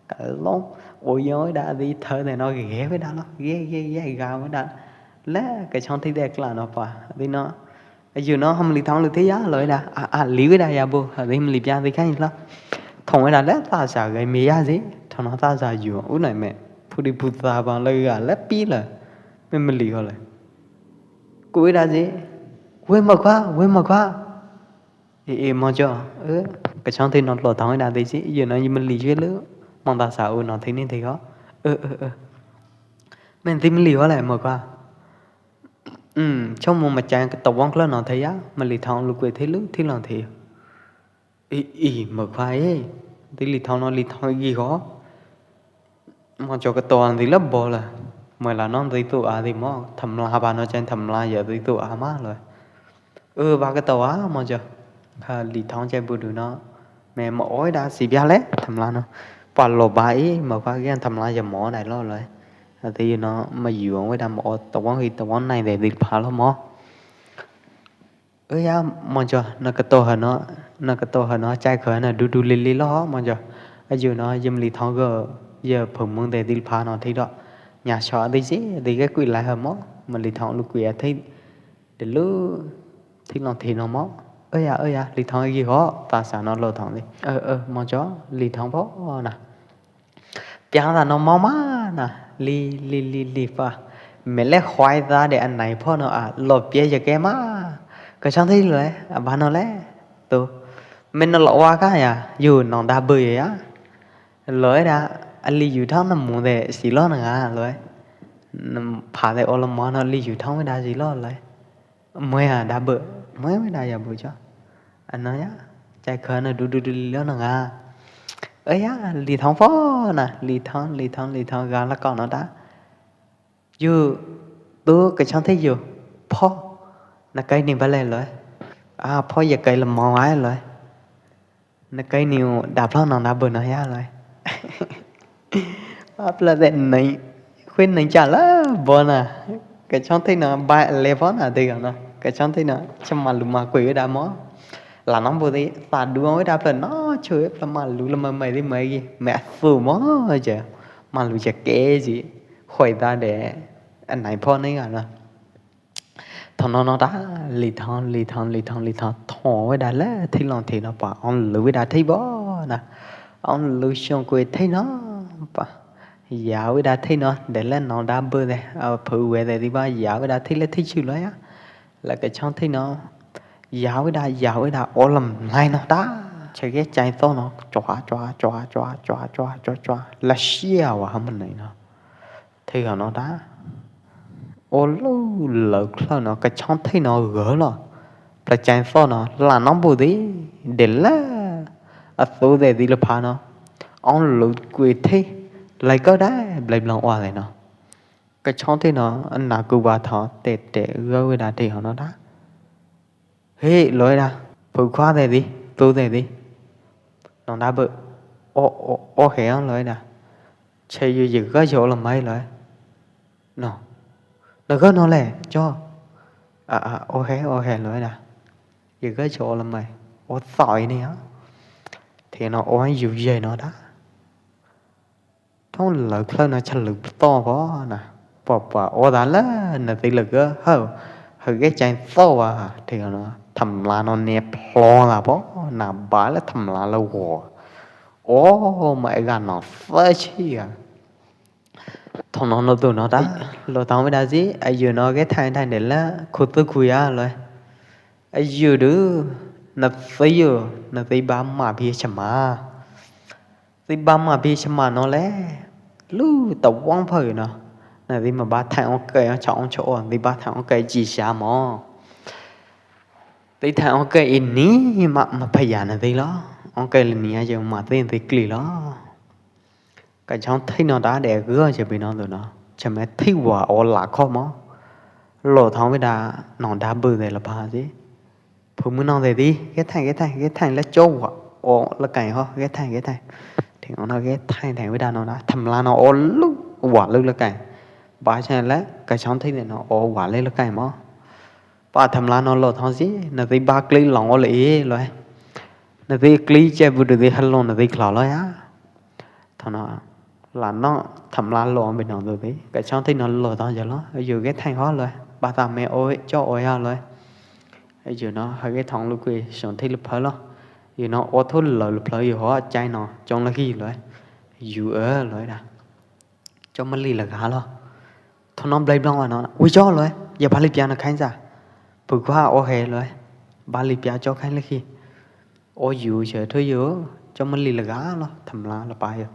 Ka long, o yo da, di thơ de no ge wei da lo, ge, ge, ge, ga wei da. Le, ke chong thei de kla no pa, di no. Yu no, ha muli thong lu thei ya, loi da. A, a, li wei da ya bu, ha, di muli pia di kai lo. Thong wei da le, ta sa ge mi ya si. Thong no ta sa yu, u nai me. Phu di phu ta bang le ga le pi le. Me muli ho le. Ku wei da si. Wei ma kwa, wei ma kwa. I, i, mo cho. Ơ, ke chong thei no lo thong wei da di si. Yu no, yu muli yu le. Mong ta sa u no thei ni thei ho. Ơ, ơ, ơ. Me thei muli ho le ma kwa. Ừm, chong mo ma chang ka to wong kla no thei ya, ma li thong lu kue thei lu, thei long thei. I, i, ma khua e, ti li thong no li thong i gi ho. Ma cho ka to an ti la bo la. Ma la no ti tu a ti mo, tham la ba no chang tham la ya ti tu a ma lo. Ơ, ba ka to a, ma cho. Kha li thong chang bu du no. Me ma oi da si bia le, tham la no. Pa lo ba i, ma khua gian tham la ya mo dai lo lo. Ti no, ma yuang wei da ma o to wong hi to wong nai de di pha lo mo. Ơ ya, ma cho, na ka to ha no, na ka to ha no, chai kha na du du li li lo, ma cho. A yu no, yim li thong go, ya phung mung de di pha no thi do. Nya cho di si, di ke kui lai ha mo, ma li thong lu kui a thi. De lu, thi long thi no mo. Ơ ya, ơ ya, li thong gi ho, ta sa no lo thong di. Ơ, ơ, ma cho, li thong pho na. Piang da no mo ma na, li, li, li, li pa. Me le huai da de an nai pho no a, lo pia ya ke ma. Ka chang thi lo e, a ba no le, tu. Me no lo wa ka ya, yu nong da bu ya. Lo e da, a li yu thong na mu de si lo na ga lo e. Pha de o lo mo no li yu thong da si lo lo e. Mui ha da bu, mui mui da ya bu cho. Ano ya, chai kha na du du du li lo na nga. Ơ ya, li thong pho na, li thong, li thong, li thong ga la ko no da. Yu, tu ka chang thi yu, pho, na kai ni ba le lo. A, pho ya kai la mo ai lo. Na kai niu da phlong nong da bu no ya lo. Ba phlong de nai, khuen nai cha la bo na. Ka chong thei no ba le pho na de no. Ka chong thei no, chama lu ma kui da mo. La nong bu de, ta du ong da phlong no, chu phlong ma lu la ma mai de mai gi. Me a fu mo je. Ma lu je ke ji. Khoi da de, an nai pho nai ga no. Thaum no no ta, li thon, li thon, li thon, li thon, thon wei da le thik long thik no pa, ong lwm wei da thik bo na. Ong lwm xyong kue thik no pa. Ya wei da thik no, de le no da bơ de, a, phu wei de di ba, ya wei da thik le thik chw lo ya. La ka chong thik no, ya wei da, ya wei da, o lam lai no ta. Che ke chai to no, chua, chua, chua. La sia wa ha man nai no. Thik hano ta. O lu lawk khlawk no, ka chong thik no gơ lo. Pla chai fo no, la no bu di, de la. A tu de di la pha no. Ong lu kui thik, lai kau da, blai blong wa de no. Ka chong thik no, na ku wa tho, te te gơ wei da thik hano ta. He, loi da, phu khua de di, tu de di. Nong da bơ, o, o, o he ong loi da. Che yu yik gơ yo la mai loi. No. Na gơ no le, cho. A, a, o he, o he loi da. Yik gơ yo la mai. O soi ni ha. Thik no o yu ye no da. Thong lawk khlawk no cha lwm to ko na. Pua pua o da la na ti lwk ko hau. Hau ke chai to wa. Thik no tham la no ne phlo la po. Na ba la tham la la wo. O ma e ga no fa chi ya. Thong no no tu no ta. Lo thong wei da si. A yu no ke thai thai de la. Khu tu khu ya lo. A yu du. Na ti yu. Na ti ba ma bi cha ma. Ti ba ma bi cha ma no le. Lu ta wang pha no. Na ti ma ba thai ong kai ong cha ong cha ong ti ba thai ong kai ji sha mo. Ti thai ong kai i ni ma ma pha ya na ti lo. Ong kai le ni a je ma ti ti kli lo. Ka chong thik no da de gơ je bi no tu no. Cha me thik wa o la kho mo. Lo thong wei da nong da bư de la pha si. Phu mui nong de di, ke thai, ke thai, ke thai, la cho wa, o, la kai ho, ke thai, ke thai. Thing o no ke thai, thai wei da no na, tham la no o lu, wa lu la kai. Ba cha la, ka chong thik ne no, o wa le la kai mo. Pa tham la no lo thong si, na ti ba kli long o le i lo. Na ti kli che bu du di ha long na ti khla lo ya. Thong no, la no, tham la lo bi nong du di. Ka chong thik no lo thong ja lo, yu ke thai ho lo. Ba ta me o, cho o ya lo. Yu no, ha ke thong lu kui, shong thik lu phơ lo. Yu no, o thu lo lu phơ yu ho, chai no, chong la ki lo. Yu ơ lo da. Cho ma li la ga lo. Thong no blai blong wa no, ui cho lo. Ya ba li pia no khai sa. Pu kwa o he lo. Ba li pia cho khai la ki. O yu che thu yu, cho ma li la ga lo, tham la la pa yu.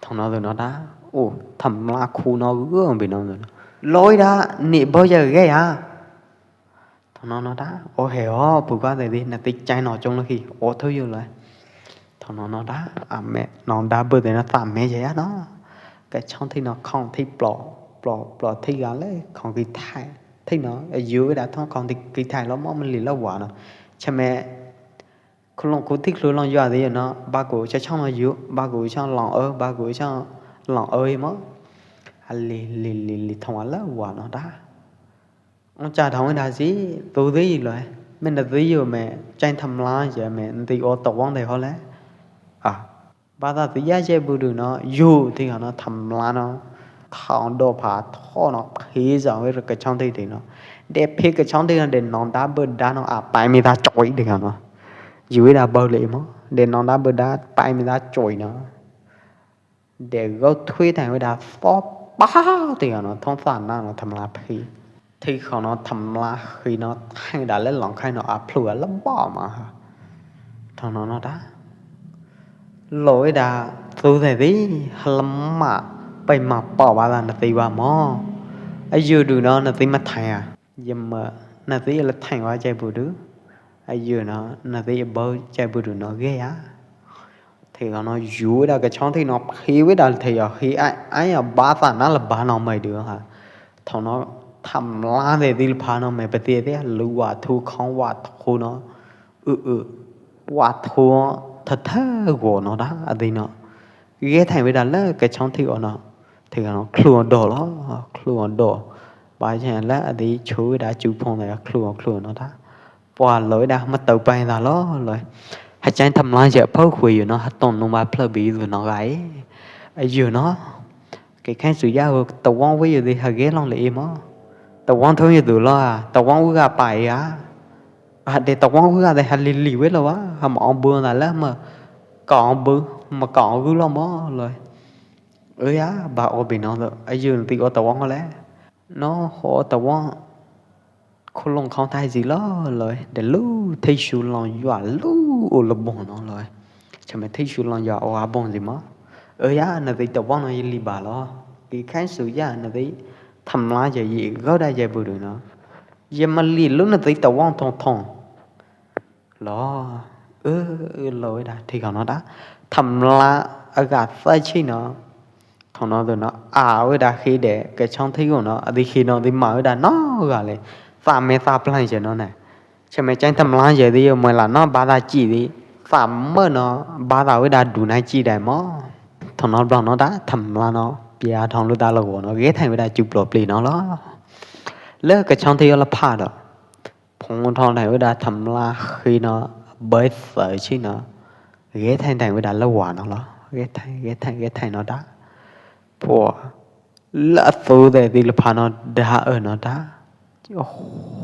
Thong no du no da. O, tham la khu no gơ bi no du no. Loi da, ni bo ya ge ya. Thong no no da, o he o, pu kwa de di, na ti chai no chong lo ki, o thu yu lo. Thong no no da, a me, no da bu de na ta me ya ya no. Ka chong thik no khong thik plo, plo, plo thik ga le, khong ki thai. Thik no, yu da thong khong thik ki thai lo mo ma li la wa no. Cha me, Khu long khu thik khu long yua di no, ba ku cha chong no yu, ba ku chong long ơ, ba ku chong long ơ mo. A li, li, li, li thong wa la wa no da. Ong cha thong da si, tu di lo. Me na di yu me, chai tham la je me, di o to wang de ho le. A, ba ta ti ya je bu du no, yu ti no tham la no. Khao do pha tho no, phi za wei ka chong ti ti no. De phi ka chong ti no, de nong da bu da no, a pai mi ta choi di no. Yu wei da bơ le mo, de nong da bu da pai mi da choi no. De gau thui thang wei da fo pa ti no, thong sa na no tham la phi. Thi khong no tham la khi no thang da le long khai no a phlua la ba ma ha. Thong no no da. Lo wei da tu thai di, ha la ma, pai ma pa ba da na ti ba mo. A yu du no na ti ma thang a. Yem ma, na ti la thang wa chai bu du. A yu no, na ti bơ chai bu du no ge a. Thi khong no yu wei da ka chong thi no phi wei da thi yo hi ai, ai a ba ta na la ba no mai du ha. Thong no tham la de di la pha no mai pa ti de lu wa thu khong wa thu no. Ư ư. Wa thu tha tha go no da a di no. Ge thang wei da la ka chong thi o no. Thi khong no khlu do lo, khlu do. Ba che la a di chu wei da chu phong da khlu khlu no da. Pua loi da ma tau pai da lo loi. Ha chang tham la je phau khui yu no, ha ton nung ba phla bi yu no gai. A yu no. Ke khai su ya hu tau wang wei yu di ha ge long le i mo. Tawong thoi yatu lo a, tawong wư a pai a. A de tawong wư a de ha li li wei lo wa, ha ma ong bơ na la ma ka ong bơ, ma ka ong wư lo mo lo. Ơ ya, ba o bi no lo, a yun ti o tawong le. No ho tawong. Khulong khong thai zi lo lo, de lu thei su long yua lu u lo bong no lo. Cha me thei su long yua o a bong zi mo. Ơ ya, na ti tawong no yi li ba lo. Ki khai su ya, na ti tham la ya yi gao da ya bu du no. Ye ma li lu na ti tawong thong thong. Lo, ơ, ơ, lo da, thi khong no da. Tham la, a ga sa chi no. Thong no du no, a, ơ da khi de, ka chong thi gu no, a di khi no di ma, ơ da no, ga le. Sa me sa plan che no ne. Che me chang tham la ye di, yo me la no, ba da chi di. Sa me no, ba da, ơ da du na chi da mo. Thong no blo no da, tham la no. Pia thong lu da lo go no, ge thai, ơ da chu blo pli no lo. Le ka chong thi yo la pha do. Phong thong thai ơ da tham la khi no, bơi sơ chi no. Ge thai thai ơ da la wa no lo. Ge thai, ge thai, ge thai no da. Pua. La tu de di la pha no da ơ no da.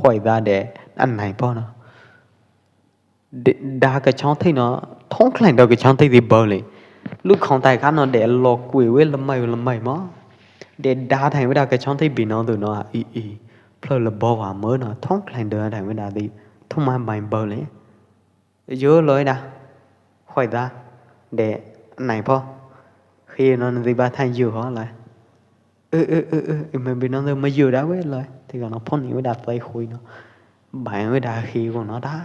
Hoi da de, an nai po no. De, da ka chong thi no, thong khleng do ka chong thi di bơ le. Lu khong tai kha no de lo kui wei la mai, la mai mo. De da thai ơ da ka chong thi bi no du no, i, i. Phlơ la bơ wa mơ no, thong khleng do thai ơ da di, thong ma bai bơ le. Yo lo da. Hoi da. De, nai po. Khi no di ba thai yo ho lai. Ơ, ơ, ơ, ơ, ơ, me bi no du ma yo da wei lo. Thi khong no phong ni wei da tai hui no. Bai wei da khi khong no da.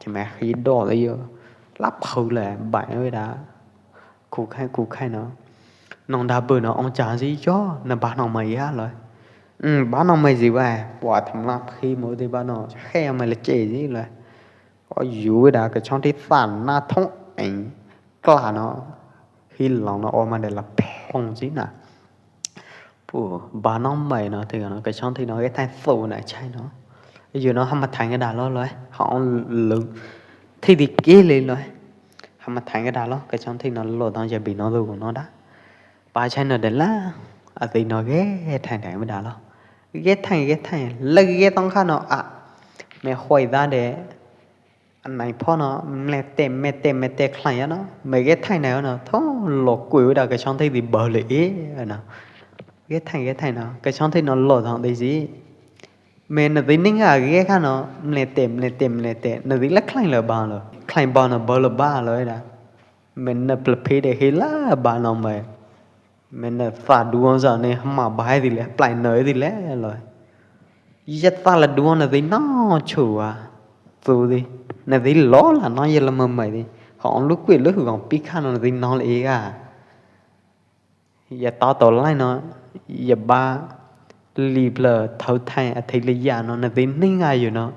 Che me khi do le yo. Lap khâu le, bai wei da. Khu khai, khu khai no. Nong da bơ no ong cha zi yo, na ba nong mai ya lo. Ừ, ba nong mai zi wei, pua tham la khi mo di ba no. Khe mai le che zi lo. O yu wei da ka chong thi san na thong eng. Kla no. Hi long no o ma de la phong zi na. Pu, ba nong mai no, thi khong no, ka chong thi no, ge thai su na chai no. Yu no, ha ma thang ka da lo lo, ha ong lu. Thi di ki le lo. Ha ma thang ka da lo, ka chong thi no lo dong ja bi no du no da. Ba chai no de la, a ti no ge thang thang ma da lo. Ge thang, ge thang, la ge tong kha no a. Me hoi da de. An nai pho no, mle te, me te, me te khlaiñ ya no, me ge thai nai no, tho lo kui wei da ka chong thai di bơ le e, no. Ge thai, ge thai no, ka chong thai no lo thong di zi. Me na di ning a ge kha no, mle te, mle te, mle te, na di la khlaiñ le ba lo. Khlaiñ ba no bơ le ba lo e da. Me na pla phi de hi la ba no me. Me na sa du ong za ne hma bai di le, plai no di le lo. Ya ta la du ong na di no chu a. Tu di. Na di lo la no ya la ma mai di. Hong lu kui lu hu gong pi kha no na di no le e ga. Ya ta to lai no. Ya ba li pla thau thai a thai le ya no na di ning a yu no.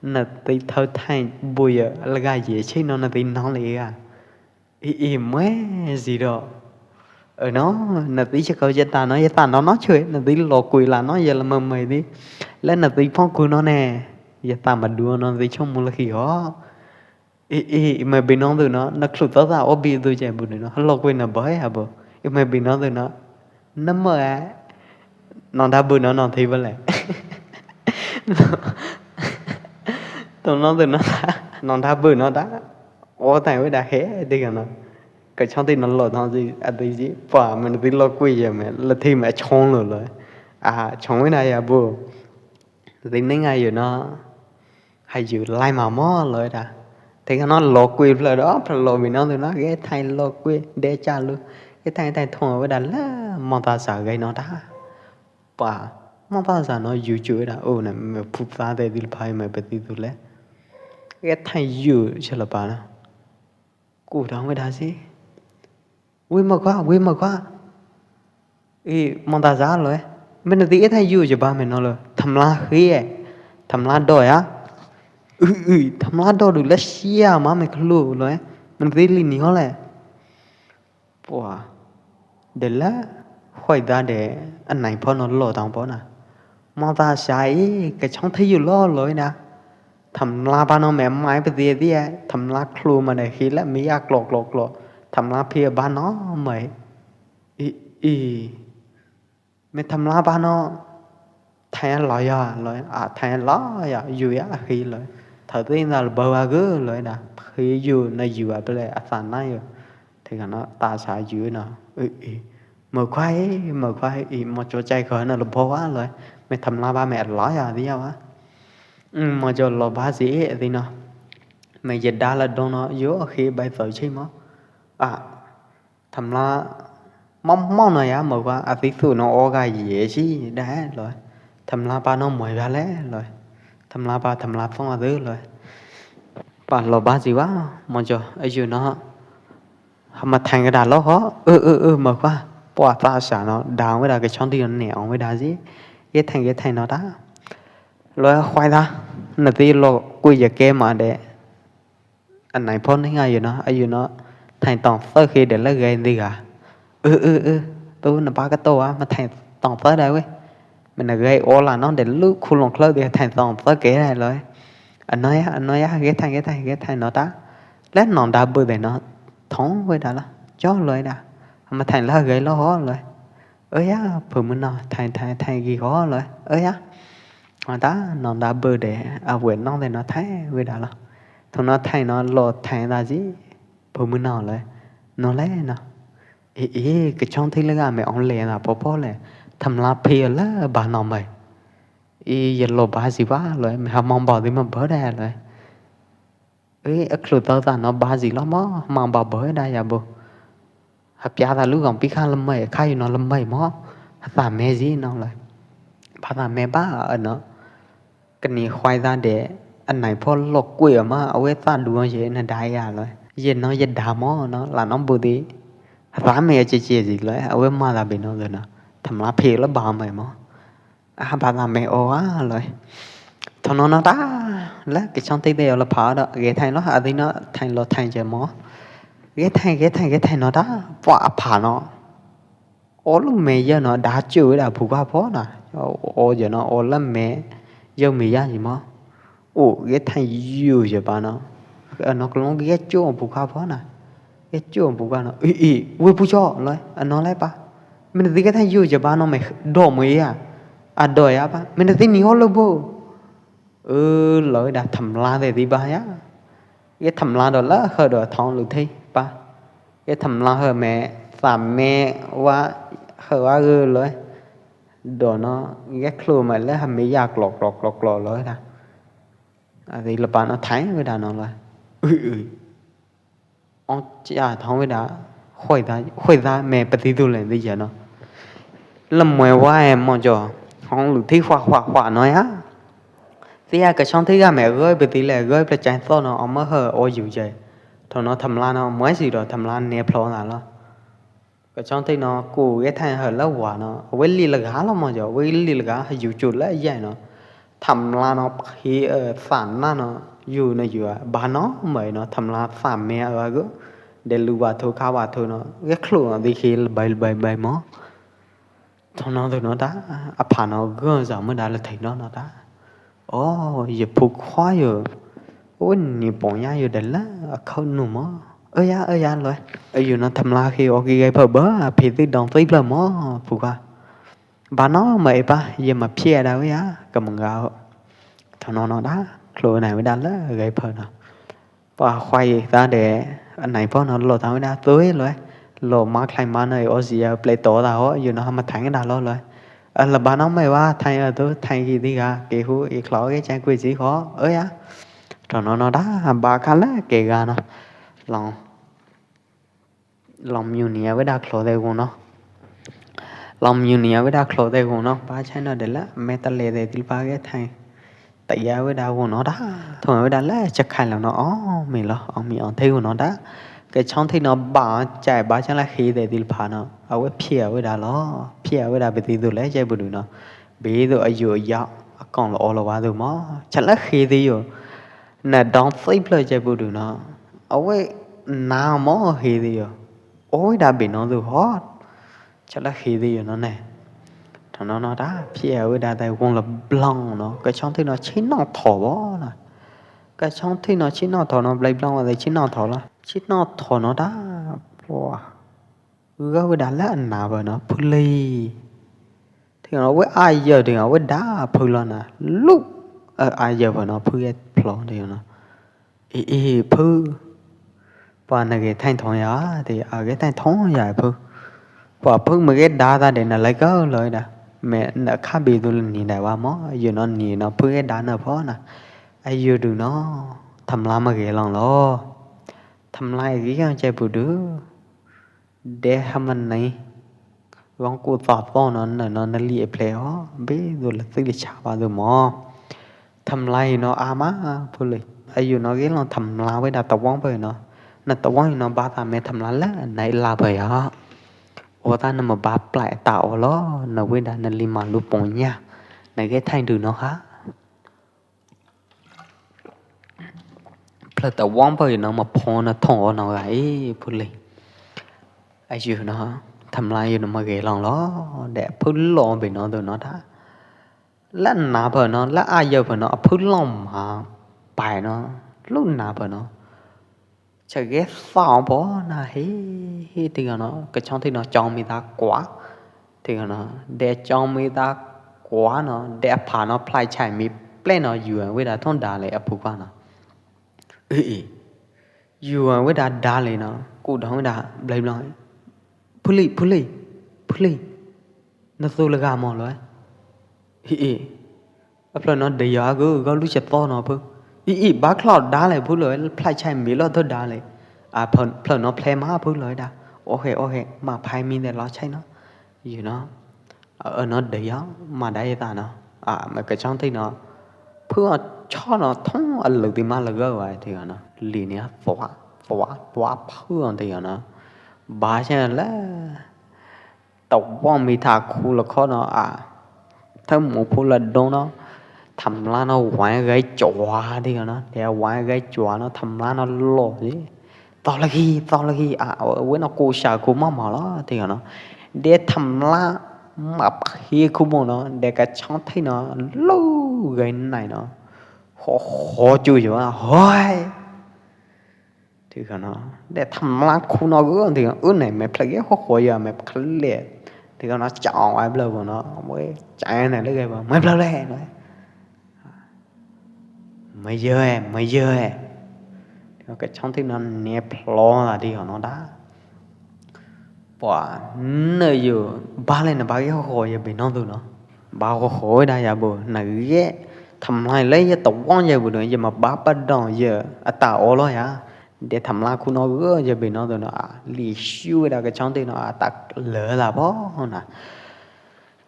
Na di thau thai bu ya la ga ye chi no na di no le e ga. I, i, mue zi do. Ơ no, na di cha kau ya ta no, ya ta no no chue, na di lo kui la no, ya la ma mai di. Le na di phong ku no ne, ya ta ma du no di chong mu la khi ho. I, i, i, mai bi no du no, na khlu ta ta o bi du che bu du no, lo kui na bai ha bu. I mai bi no du no, na ma a, no da bu no, no thi ba le. To no du no da, no da bu no da. O tai wei da he, di ka no. Ka chong ti no lo thong zi, a di zi, pa, me na di lo kui ya me, la thi me chong lo lo. A, chong wei na ya bu. Di ning a yu no. Ha yu lai ma mo lo da. Te ka no lo kui pla do, pla lo mi no du no, ge thai lo kui, de cha lu. Ge thai thai thong wei da la, mo ta sa ge no da. Pa, mo ta sa no yu chu wei da, o na me phu ta de di la phai me pe ti du le. Ge thai yu cha la pa na. Ku dang wei da si. Wei ma kwa, wei ma kwa. I, mong ta za lo e. Me na di e thai yu je ba me no lo. Tham la khi e. Tham la do ya. Ui, ui, tham la do du la sia ma me khlu lo e. Me na di li ni ho le. Pua. De la. Hoi da de. An nai pho no lo tang pho na. Mong ta sa i. Ka chong thai yu lo lo e na. Tham la ba no me mai pe di di e. Tham la khlu ma de khi la mi ya klo klo klo. Tham la phi ba no mai. I, i. Me tham la ba no. Thaiñ los yog, los a thaiñ los yog, yus a khi los. Thawq tij na los npawg a kawg los da, khi yus no yus a pele a xav na yus. Thaiñ ka no ta sa yus no, hm, mawg khuaj, mawg khuaj, hm, mos cov chai kho no los npawg a los. Mej tham la pa mej los yog tij yog a. Mos cov los npawg si tij no. Mej yej da los doo no yus khi bai txawm chim mos. A, tham la mos mos no yom, mawg khuaj, a tij xum no o ka yej si da los. Tham la pa no muaj ka le los. Tham la pa tham la phong a tij los. Pa los npawg si wa, mos cov a yus no. Mas thaiñ ka da los ho, hm, hm, hm, mawg khuaj, pua ta sa no, da wb da kv chong tij no ne ong wb da si. Kv thaiñ, kv thaiñ no da. Los khuai da, na tij los kuj ya kv mas de. A nai phob neeg a yus no, a yus no, thaiñ tong txawb khi de lawv gai ntij ka. Hm, hm, hm, tub na pa ka to a, mas thaiñ tong txawb da wb. Mej na gai o la no de lub khu loo khlawb tij thaiñ tong txawb kev da los. A no ya, a no ya, kv thaiñ, kv thaiñ, kv thaiñ no da. Lawv no da npawg de no, thoob wb da los, coj los da. Mas thaiñ lawv gai los ho los. Ơ ya, phwm mw no, thaiñ, thaiñ, thaiñ kis ho los. Ơ ya. Mas ta no da npawg de, a wb no de no thaiñ wb da los. Thaum no thaiñ no los thaiñ da si, phwm mw no los. No le no. Ê, ê, kv chong tij lawv a mej ong le na phob phob le. Tham la phi lawv npawg no mej. Ê, ya los npawg si wa los, mej ha mong npawg tij mas npawg da los. Ê, a khlur tau ta no npawg si los mos, mong npawg npawg da ya npawg. Ha pia ta lub koom pib khaj lam mej, khaj yus no lam mej mos. Ha ta mej si no los. Pa ta mej pa, a no. Kani khuai ta de, a nai phob los kuj a mas, a wb ta du yej na da ya los. Yej no yej da mos no, la no npawg tij. Ha ta mej a che che si los, a wb mas ta phi no tug no. Tham la phi lawv npawg mej mos. A, npawg ta mej o a los. Thaum no no ta, lawv kv chong tij de o los pha do, kv thaiñ los, a tij no thaiñ los thaiñ che mos. Kv thaiñ, kv thaiñ, kv thaiñ no ta, pua a pha no. O lub mej yawg no da cuj wb da phum khuaj phob na. O yawg no, o lub mej yawg mej yaj si mos. U, kv thaiñ yus yawg pa no. A no klo kv cuj phum khuaj phob na. Kv cuj phum khuaj no. Ê, ê, wb phu cho los, a no le pa. Mej na tij kv thaiñ yus yawg pa no mej do mej ya. A do ya pa. Mej na tij ni ho lawm npawg. Ơ, lawv da tham la de tij pa ya. Kv tham la do lawv hawm do thoob lus thib pa. Kv tham la hawm mej, xam mej wa, hawm wa kawg los. Do no, kv khlur mej lawv ha mej ya klo klo klo klo los da. A tij los pa no thaiñ wb da no los. Ui, ui. Ong cha thoob wb da, khuai ta, khuai ta mej pa tij tug le ntij ya no. Lawm mej wa e mos cov, hoob lus thib huam huam huam no ya. Tij a kv chong tij a mej goi pa tij le, goi pla chain xob no, o mab hawm o yus chai. Thaum no tham la no, moj si do tham la ne phlo na los. Kv chong tij no kuj kv thaiñ hawm lawv wa no, wb li la ga los mos cov, wb li la ga yus cuj lawv yaj no. Tham la no phi, ơ, xam na no, yus no yus a, npawg no mej no, tham la xam mej a kawg. De lus wa thu, kha wa thu no, kv khlur no tij khi bai bai bai mos. Thaum no tug no ta, a pha no gom zam mab da lawv thaiñ no no ta. O, yawg phu khuaj yawg. Ui, ni pom ya yawg de lawm, a khawb nus mos. Ơ ya, ơ ya los. Ơ, yus no tham la khi o khi gai phaw ba, phi tij dong tib plawg mos, phu khuaj. Npawg no mej pa, yawg mas phiaj da wb ya, ka mong ga. Thaum no no ta, khlur nai wb da lawm gai phaw no. Pa khuai ta de, a nai phob no los ta wb da tui los. Los mab khlaiñ mab no, o si ya plei to ta ho, yus no ha mas thaiñ da los los. A, los npawg no mej wa, thaiñ a tug, thaiñ khi tij ga, kv hu, i khlor kv chai kuj si ho, ơ ya. Thaum no no ta, npawg kha lawm kv ga no. Los, los myu ni a wb da khlur de gu no. Los myu ni a wb da khlur de gu no, pa chai no de lawm, mej ta le de tij pa kv thaiñ. Tij a wb da gu no ta, thaum wb da lawm cha khai los no, o, mej los, o, mej o thib gu no ta. Kv chong tij no npawg chai npawg chang la khi de tij pha no, a wb phiaj wb da los, phiaj wb da phi tij tug le chai npawg du no. Phi tug a yus a yaj, a koom los o los wa tug mos, cha la khi tij yus. Na dong tib plawg chai npawg du no. A wb na mos khi tij yus. O, wb da phi no tug ho. Cha la khi tij yus no ne. Thaum no no ta, phiaj wb da ta, gu los nplong no, kv chong tij no chib noj thom no. Kv chong tij no chib noj thom no, plei nplong wa ta chib noj thom los. Chib noj thom no ta, pua. Wb da lawm a na pa no, phu li. Tij ဝဲ အယႂ်ႇ တေ ဝဲ ဒါ ဖု လီၤ နၤ လုၵ်ႉ အယႂ်ႇ ဖႂ် နီၤ ဖု ဂဲ ဖျော် တေ နီၤ အံၤ အံၤ ဖု ပှၤ နဂဲ ထၢၣ် ထီ ယၤ တေ အဂဲ ထၢၣ် ထီ ယၤ ဖု ပှၤ ဖု မ့ၢ်ဂဲ ဒါ တၢ် ဒဲး နၤ လၢ ကၢၢ် လီၤ ဝဲ ဒၣ် မ့ၢ် နခါ ဘ့ၣ် သူ လၢ နံၤ ဒၣ် ဝဲ မၢ် ယိၤ နီၤ နံၤ နီၤ ဖု ဂဲ ဒါ နၤ ဖီ နၤ အယုၢ် ဒုး နီၤ ထမ်လါ မ့ၢ်ဂဲ လီၤ လီၤ ထမ်လါ အံၤ ဂ့ၤ ယီၤ ကဲ ပူၤ ဒုး ဒဲ ဟဲ မၢ် နံၤ ဝီ ကူ သီ သီ နီၤ န နီၤ နလံ အဖျဲၣ် ဟီ ဘ့ၣ် သူ လၢ သံ လၢ ဆါ ဘၣ် သူ မၢ် ထမ်လါ အံၤ နီၤ အါ မး ဖု လံ အယုၢ် နီၤ ဂ့ၤ လီၤ ထမ်လါ ဝဲ ဒၣ် တဝီ ပၢၢ် နီၤ နတဝီ နီၤ ဘၣ် သး မ့ၢ် ထမ်လါ လၢ န လါ ပၢၢ် ယၤ အိၣ် တၢ် နမ့ၢ် ဘၣ် ပျဲၢ် တၢ် အိၣ် လီၤ န ဝဲ ဒၣ် နလံ မၤ လူ ပိာ် ညၣ် နဂဲ ထၢၣ် ဒုး နီၤ ဟါ ဖျၢၣ် တဝီ ပၢၢ် နီၤ မ့ၢ် ဖီ နီၤ ထီ နီၤ ဂၤ အံၤ ဖု လံ အယုၢ် နီၤ ထမ်လါ ယုၢ် နီၤ မ့ၢ်ဂဲ လီၤ လီၤ ဒဲး ဖု လီၤ ဘ့ၣ် နီၤ သူ နီၤ တၢ် လၢ နၤ ဖၢၣ် နီၤ လၢ အယႂ်ႇ ဖၢၣ် နီၤ အဖု လီၤ မၤ ပၢၢ် နီၤ လူ နၤ ဖၢၣ် နီၤ ဆၢဂ့ၤ သီ ပီၤ နၤ ဟ့ၣ် ဟ့ၣ် ထံ နီၤ ကဆီ ထံ နီၤ ကၠီ မ့ၢ် တၢ် ကွၢ် ထံ နီၤ ဒဲး ကၠီ မ့ၢ် တၢ် ကွၢ် နီၤ ဒဲး အဖး နီၤ ဖျါ ဆဲ မ့ၢ် ပျဲၢ် နီၤ ယူၤ ဝဲ ဒၣ် ထီ ဒါ လၢ အဖု ကွၢ် နီၤ အ့ ယူၤ ဝဲ ဒၣ် ဒါ လၢ နီၤ ကူ ဒီး ဝဲ ဒၣ် ဘျီ ဘျီ ဖု လံ ဖု လံ ဖု လံ နသိ လၢ ဂၤ မၢ် လီၤ အ့ အ့ အဖျၢၣ် နီၤ ဒဲး ယၤ ဂီၤ ဂီၤ လူ ဆဲ သီ နီၤ ဖု အ့ အ့ ဘၣ် ချီ ဒါ လၢ ဖု လီၤ ဖျါ ဆဲ မ့ၢ် လီၤ ထီ ဒါ လၢ အဖျၢၣ် နီၤ ဖျဲ မး ဖု လီၤ ဝဲ ဒၣ် အိၣ် ဟ့ၣ် အိၣ် ဟ့ၣ် မၤ ဖဲ မံ ဒဲး လီၤ ဆဲ နီၤ ယူၤ နီၤ အၢ နီၤ ဒဲး ယၤ မၤ ဒါ ယသး နီၤ အ မ့ၢ် ကဆီ ထံ နီၤ ဖု အ ဆီ နီၤ ထီ အလုၢ် တံၢ် မး လၢ ဂီၤ ဝဲ ထံ နီၤ လံ န့ၣ် သွး သွး သွး ဖု အ ထံ နီၤ ဘၣ် ဆဲ လၢ တဝီ မ့ၢ် ထး ခူ လၢ ခီ နီၤ အ ထၢၣ် မူ ဖု လၢ ဒိ နီၤ ထမ်လါ နီၤ ဝဲ ဂဲ ကၠွၤ ထံ နီၤ ဒဲး ဝဲ ဂဲ ကၠွၤ နီၤ ထမ်လါ နီၤ လီၤ လံ သီ လၢ ခံ သီ လၢ ခံ အ ဝဲ နီၤ ကူ ဆၢ ခူ မး မး လီၤ ထံ နီၤ ဒဲး ထမ်လါ မၤ ဖဲ ခူ မး နီၤ ဒဲး ကဆီ ထံ နီၤ လူ ဂဲ နံၤ နီၤ ဟီၣ် ဟီၣ် ကၠူ ယၤ ဝဲ ဟီၣ် ထံ နီၤ ဒဲး ထမ်လါ ခူ နီၤ ဂီၤ ထံ အၢ နံၤ မ့ၢ် ဖျဲး ဂဲ ဟီၣ် ဟီၣ် ယၤ မ့ၢ် ဖျဲး လဲၣ် ထံ နီၤ ကၠီ ဝဲ ဘျီ နီၤ ဝဲ ကၠီ နံၤ လၢ ဂဲ ဘၣ် မ့ၢ် ဖျဲး လဲၣ် နီၤ မယၢၤ မယၢၤ ကဆီ ထံ နီၤ နဲ ဖျီ သး ထံ နီၤ တၢ် ပှၤ နယို ဘၣ် လၢ နဘၣ် ဂဲ ဟီၣ် ဟီၣ် ယၤ ဘ့ၣ် နီၤ သူ နီၤ ဘၣ် ဟီၣ် ဟီၣ် ဝဲ ဒၣ် ယၤ ဘိ နဂဲ ထမ်လါ လၢ ယတဝီ ယၤ ဘိ ဒီး ယမၤ ဘၣ် ပဒိၣ် ယၤ အတၢ် အိၣ် လီၤ ယၤ ဒဲး ထမ်လါ ခူ နီၤ ဂီၤ ယၤ ဘ့ၣ် နီၤ သူ နီၤ အ လံ ဆူ ဝဲ ဒၣ် ကဆီ ထံ နီၤ အတၢ် လၢ သး ပီၤ နီၤ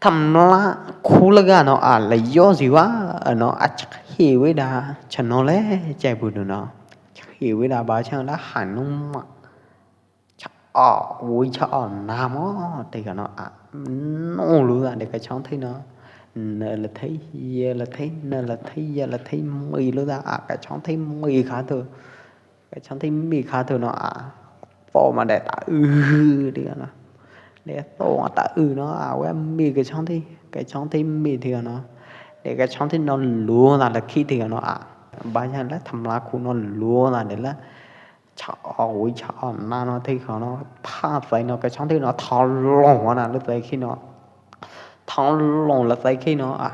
ထမ်လါ ခူ လၢ ဂၤ နီၤ အ လၢ ယီၤ စံး ဝဲ နီၤ အ ဆှ့ ဝဲ ဒၣ် ဆၢ နီၤ လဲၣ် ကဲ ပူၤ နီၤ ဆှ့ ဝဲ ဒၣ် ဘၣ် ဆၢ လၢ ဟး နူ မး ဆၢ အီၣ် ဝံ ဆၢ အီၣ် နၤ မး ထံ နီၤ အ နူ လူ သး ဒဲး ကဆီ ထံ နီၤ နလ ထံ ယလ ထံ နလ ထံ ယလ ထံ မံ လူ သး အ ကဆီ ထံ မံ ခါ ထူ ကဆီ ထံ မံ ခါ ထူ နီၤ အ သိ မး ဒဲး တၢ် အု ထံ နီၤ ဒဲး သိ မး တၢ် အု နီၤ အဝဲ မံ ကဆီ ထံ ကဆီ ထံ မံ ထံ နီၤ ဒဲး ကဆီ ထံ နီၤ လူ သး လၢ ခံ ထံ နီၤ အ ဘၣ် ဆၢ လၢ ထမ်လါ ခူ နီၤ လူ သး ဒဲး လၢ ဆၢ အီၣ် ဝံ ဆၢ အီၣ် နၤ နီၤ ထံ နီၤ ဖး သဲ နီၤ ကဆီ ထံ နီၤ ထီ လူ ဝဲ နၤ လၢ သဲ ခံ နီၤ ထီ လူ လၢ သဲ ခံ နီၤ အ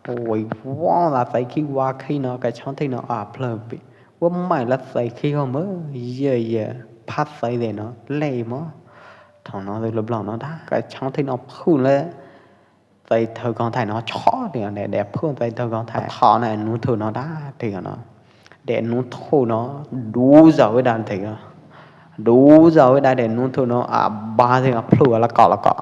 ဝံ ဝီ သး သဲ ခံ ဝါ ခံ နီၤ ကဆီ ထံ နီၤ အ ဖျၢၣ် ဘ့ၣ် ဝဲ မံ လၢ သဲ ခံ ဂီၢ် မၢ် ယဲ ယဲ ဖး သဲ သဲ နီၤ လဲၣ် မး ထီ နီၤ သူ လၢ ဘျီ နီၤ တၢ် ကဆီ ထံ နီၤ ဖု လၢ သဲ ထႂ် ကီၢ် ထၢၣ် နီၤ ဆီ ထံ နီၤ ဒဲး ဒဲး ဖု သဲ ထႂ် ကီၢ် ထၢၣ် ထီ နီၤ နူ ထူ နီၤ တၢ် ထံ နီၤ ဒဲး နူ ထူ နီၤ ဒူ စၢ ဝဲ ဒၣ် ထံ နီၤ ဒူ စၢ ဝဲ ဒၣ် ဒဲး နူ ထူ နီၤ အ ဘၣ် ထံ နီၤ ဖျူ လၢ ကီၢ် လၢ ကီၢ်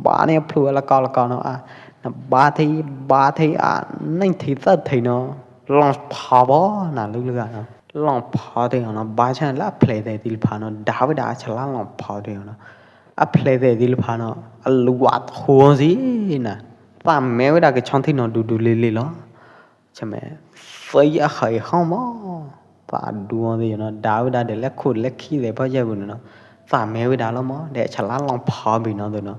ဘၣ် န့ၣ် ဖျူ လၢ ကီၢ် လၢ ကီၢ် နီၤ အ န ဘၣ် ထံ ဘၣ် ထံ အ နံၣ် ထံ သၢ ထံ နီၤ လီၤ ဖီ ဘၣ် နၤ လၢ လၢ ဂၤ နီၤ လီၤ ဖီ ထံ နီၤ ဘၣ် ဆၢ လၢ အဖျဲး သဲ သ့ၣ် တဖၣ် နီၤ ဒါ ဝဲ ဒၣ် အ ဆလါ လီၤ ဖီ ထံ နီၤ အဖျဲး သဲ သ့ၣ် တဖၣ် နီၤ အလူ ဝဲ ထူ စံ နၤ သး မဲ ဝဲ ဒၣ် ကဆီ ထံ နီၤ ဒူ ဒူ လံ လံ လီၤ ဆၢ မဲ သဲ အ ဃဲ ဟီၣ် မး သး ဒူ သ့ နီၤ ဒါ ဝဲ ဒၣ် ဒဲး လၢ ခူ လၢ ခံ သ့ ဖီ ယဲ ပူၤ နီၤ သး မဲ ဝဲ ဒၣ် လီၤ မး ဒဲး ဆလါ လီၤ ဖီ ဘ့ၣ် နီၤ သူ နီၤ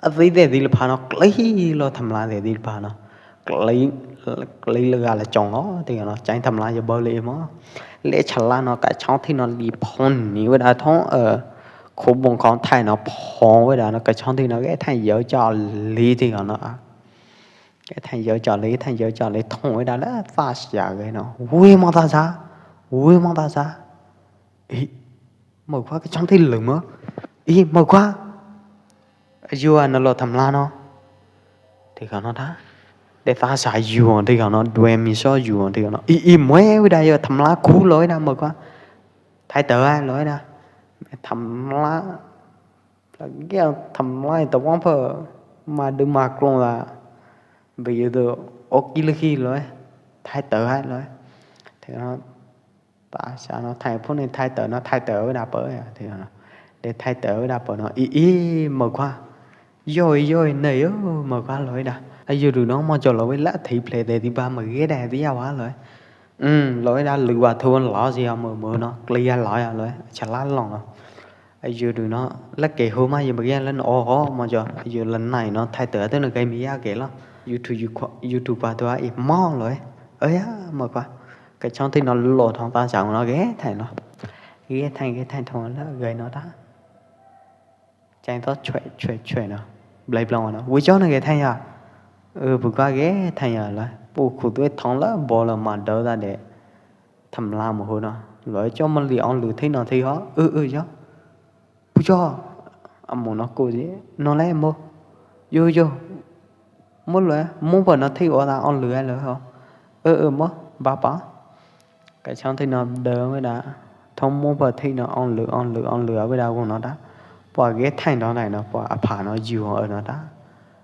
အသ့ သဲ သ့ၣ် တဖၣ် နီၤ ကျဲ လီၤ ထမ်လါ သဲ သ့ၣ် တဖၣ် နီၤ ကျဲ ကျဲ လၢ ဂၤ လၢ ကၠီ လီၤ ထံ နီၤ ကၠဲ ထမ်လါ ယဘၣ် လံ မး လၢ ဆလါ နီၤ ကဆီ ထံ နီၤ လံ ဖီ န့ၣ် ဝဲ ဒၣ် ထီ အ ခူ ဘိၣ် ကီၢ် ထၢၣ် နီၤ ဖီ ဝဲ ဒၣ် နီၤ ကဆီ ထံ နီၤ ဂဲ ထၢၣ် ယဲ ကၠီ လံ ထံ နီၤ Keo Thañ Yau chọn lý, Thañ Yau chọn lý thong wai đa lơ ta sa gei no. Ui, mong ta sa, ui, mong ta sa. Ih, mơ khua, keo chong thih lưm mơ. Ih, mơ khua. Yua no lo tham mla no. Thì keo no ta. Để ta sa yua thì keo no, đuôi mi so yua thì keo no. Ih, ih, mue wai đa yua tham mla khu lo wai đa mơ khua. Thái tử ai lo wai đa. Tham mla. Tham mla tơ wong phơ. Mà đừng mà klong là. Bây giờ tôi ốc kí lư khi lo. Thái tử ai lo. Thì nó Ta sa no Thañ phút ni thái tử no, thái tử wai đa pơ ya, thì no. Để thái tử wai đa pơ no. Ih, ih, mơ khua. Yoi, yoi, nai yo, mơ khua lo wai đa. A yu du no, mong chon lo wai lơ thí ple de ti ba mơ ge đa ti ya wa lo. Ừm, lo wai đa lư wa thu lo si ya mơ mơ no, kli ya lo ya lo. Cha la long no. A yu du no, lơ ke hu ma yu mơ ge lơ no, oh, oh, mong chon, a yu lơ nai no, thái tử tu no ge mi ya ke lo. YouTube, YouTube, YouTube pa tu a i mong lo. Ơ ya, mơ khua. Keo chong thih no lo thong ta sa no ge Thañ no. Ge Thañ, ge Thañ thong lơ ge no ta. Chang to chue, chue, chue no. Blai blong no. Ui chong no ge Thañ ya. Ơ, bu ka ge Thañ ya la. Bu khu tu thong lơ bo lơ ma đơ ta để. Tham mla mơ hu no. Lo chong mă li ong lu thih no thih ho. Ơ, ơ, yo. Pu cho, a mo no ko je, no le mo. Yo, yo. Mo le, mo pa no thih o da ong lư ai lư ho. Ơ, ơ, mo, ba pa. Keo chong thih no đơ wai đa. Thong mo pa thih no ong lư, ong lư, ong lư wai đa gu no ta. Pua ge Thañ đó này no, pua a pha no yu ơ no ta.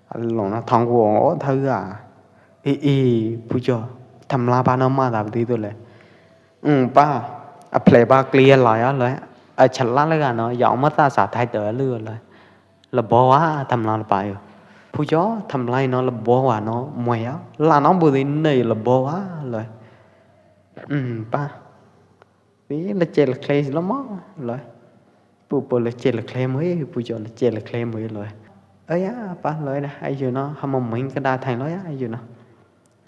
A long no thong gu ong o tha ga. Ih, ih, pu cho. Tham mla pa no ma da ti tu le. Ừm, pa, a ple pa kli ya lo ya lo. A cha la lơ ga no, yong mă ta sa thái tử lư lo. Lơ bo wa tham mla lơ pa yo. Pu cho tham mla no lơ bo wa no, mue ya. La no bu di ne lơ bo wa lo. Ừm, pa. Pi lơ che lơ kle lo mo lo. Pu pu lơ che lơ kle mo, pu cho lơ che lơ kle mo lo. Ơ ya, pa lo da, a yu no, ha mo ming ka da Thañ lo ya, a yu no.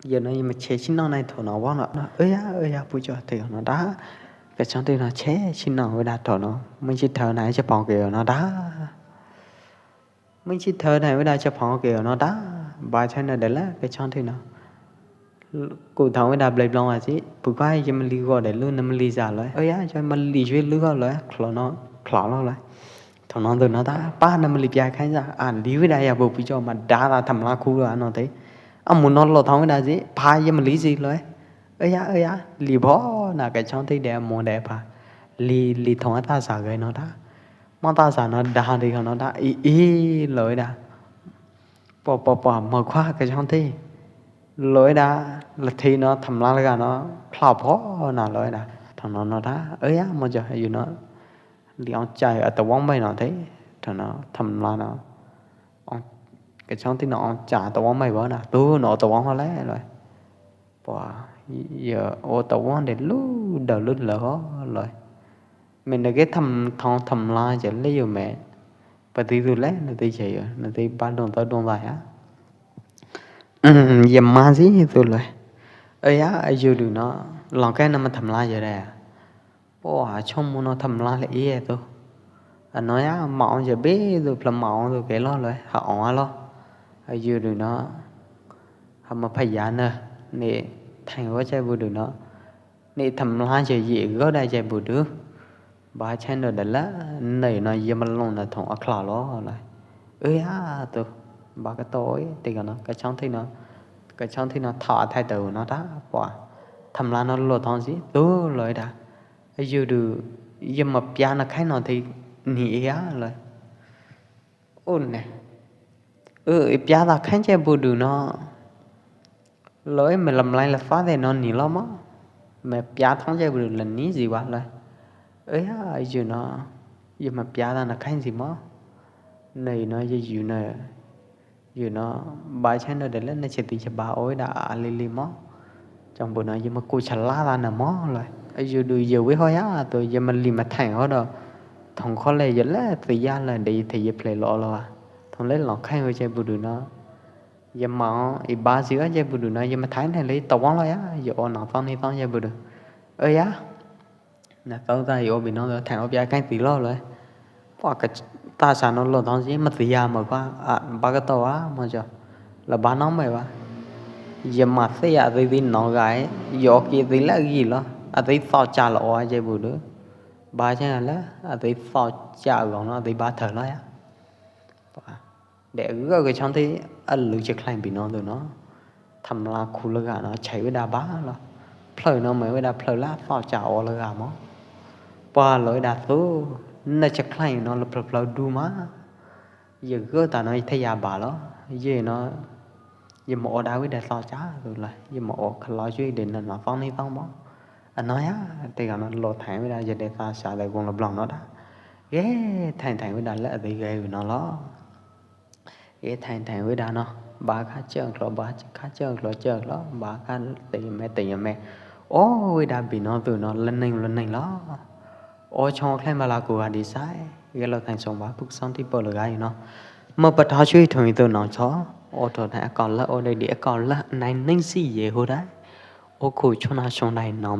Yo no, yo ma che chi no nai thon no wong no. Ơ ya, ơ ya, pu cho thih no ta. Keo chong thih no che chi no wai đa thon no. Ming chi thơ nai che phong keo no ta. Ming chi thơ nai wai đa che phong keo no ta. Ba che no de la, keo chong thih no. Ku thong wai đa blai blong a si. Pu ka yo mă li go de lu, na mă li za lo. Ơ ya, yo mă li jue lu go lo. Klo no, klo lo lo. Thon no tu no ta, pa na mă li pia khai ya, a, li wai đa ya bu pu cho ma da la tham mla khu lo no te. A mo no lo thong wai đa si, pa yo mă li si lo. Ơ ya, ơ ya, li bo na keo chong thih de mo de pa. Li, li thong ta sa ge no ta. Mong ta sa no da de no ta, ih, ih, lo wai đa. Po, po, po, mơ khua keo chong thih. Lo wai đa, lơ thih no, tham mla lơ ga no, klo po na lo wai đa. Thon no no ta, ơ ya, mo cho, yu no. Li ong chai a tơ wong mai no te. Thon no, tham mla no. Ong, keo chong thih no ong cha tơ wong mai bo na. Tu no tơ wong ho le lo. Pua, yo, o tơ wong de lu, đơ lu lơ ho lo. Mẹ na ge tham thong tham mla je le yo mẹ. Pa ti tu le, na ti che yo, na ti ba dong tơ dong la ya. Ừm, yo ma si tu lo. Ơ ya, a yu du no, long ke na ma tham mla je de. Pua, chong mo no tham mla le i e tu. A no ya, ma ong je be tu, pla ma ong tu ke lo lo, ha ong a lo. A yu du no. Ha ma pha ya na, ni Thañ wa che bu du no. Ni tham mla je ye go da che bu du. Ba che no da la, ni no ye ma long na thong a klo lo lo. Ơ ya tu. Ba ka to i, ti ka no, keo chong thih no. Keo chong thih no tha thái tử no ta, pua. Tham mla no lo thong si, tu lo da. Yu du, yo ma pia na khai no thih ni ya lo. Ơ ne. Ơ, i pia ta khai che bu du no. Lo i mẹ lam lai la fa de no ni lo mo. Mẹ pia thong che bu du la ni si wa lo. Ơ ya, yu no. Yo ma pia ta na khai si mo. Ni no, yo yu no. Yu no, ba che no de le na che ti che ba oi da a li li mo. Chong bu no yo ma ku cha la da na mo lo. Yu du yo wai ho ya tu yo ma li ma Thañ ho do. Thong kho le yo le ti ya le de te yo ple lo lo a. Thong le lo khai ho che bu du no. Yo ma o, i ba si o che bu du no, yo ma Thañ ne le tơ wong lo ya, yo o no tong ni tong che bu du. Ơ ya. Na tau ta yo bi no Thañ o pia khai ti lo lo. Pua keo ta sa no lo thong si ma ti ya mo pa, a, ba ka to a, mo cho. La ba no mai ba. ယမၤသ့ယၤ အသ့သ့ၣ်နီၢ်ဂၤ, ယအိၣ်က့ၤသ့လၢအဂံၢ်လီၤ, အသ့သီၣ်ကၢ်လီၤအီၤယဲၢ်ပူၤဒီး, ဘၣ်ဆၣ်လၢ အသ့သီၣ်ကၢ်အဂီၢ်နီၤ အသ့ဘါထုးလီၤယၤ. ဒီးဂၢၢ်ကဆီထံ အလုၢ်ဆဲးချဲင်ပီၤနီၤသုနီၤ, ထမ်လးခူလၢဂၤနီၤ ဆဲးဝဲဒၣ်ဘၣ်လီၤ, ဖျၢၣ်နီၤ မ့ၢ်ဝဲဒၣ်ဖျၢၣ်လၢအသီၣ်ကၢ်အီၤလၢဂၤမး, ပှၤလီၤဝဲဒၣ်သု, နဆဲးချဲင်နီၤ လၢဖျၢၣ်ဖျၢၣ်ဒူမး ယဂၢၢ်တၢ်နီၤ ယထဲယၤဘၣ်လီၤ, ယဲၢ်နီၤ ယမၤအီၣ်ဒၣ်ဝဲဒၣ်သီၣ်ကၢ်သုလီၤ, ယမၤအီၣ်ခလီၤဆွံဒၣ်နနီၢ်သီန့ၣ်သီမး, အနီၢ်ယၤ တဲဂၤနီၤ လီၤထဲဝဲဒၣ် ယဒဲသးစၢ်လၢဂုၢ်လီၤဘျီၣ်နီၤဒၣ်, ဂဲၤထဲထဲဝဲဒၣ်လၢအသ့ဂဲၤဂုၢ်နီၤလီၤ. ဂဲၤထဲထဲဝဲဒၣ်နီၤ, ဘၣ်ခါစၢၢ်ကျီၤ ဘၣ်ခါစၢၢ်ကျီၤ စၢၢ်ကျီၤ ဘၣ်ခါတယမဲာ်တယမဲာ်, အိၣ်ဝဲဒၣ်ပီၤနီၤသုနီၤ လၢနံၣ်လၢနံၣ်လီၤ. အိၣ်ဆိးချ့မၤလၤကူဂၤဒ်သိး, ဂဲၤလီၤထဲဆိးဘၣ် ပူၣ်ကစီၣ်ထံပၢၢ်လၢဂၤအံၤနီၤ, မ့ၢ်ပထီၣ်ဆွံထုးသုနီၤဆီ, အိၣ်ထီၣ်ထဲအကီၢ်လၢ အိၣ်ဒံးဒံးအကီၢ်လၢ နံၣ်စံယဲၢ်ဟူဒၣ်, အိၣ်ခိးဆိနၤဆိဒၣ်နီၤ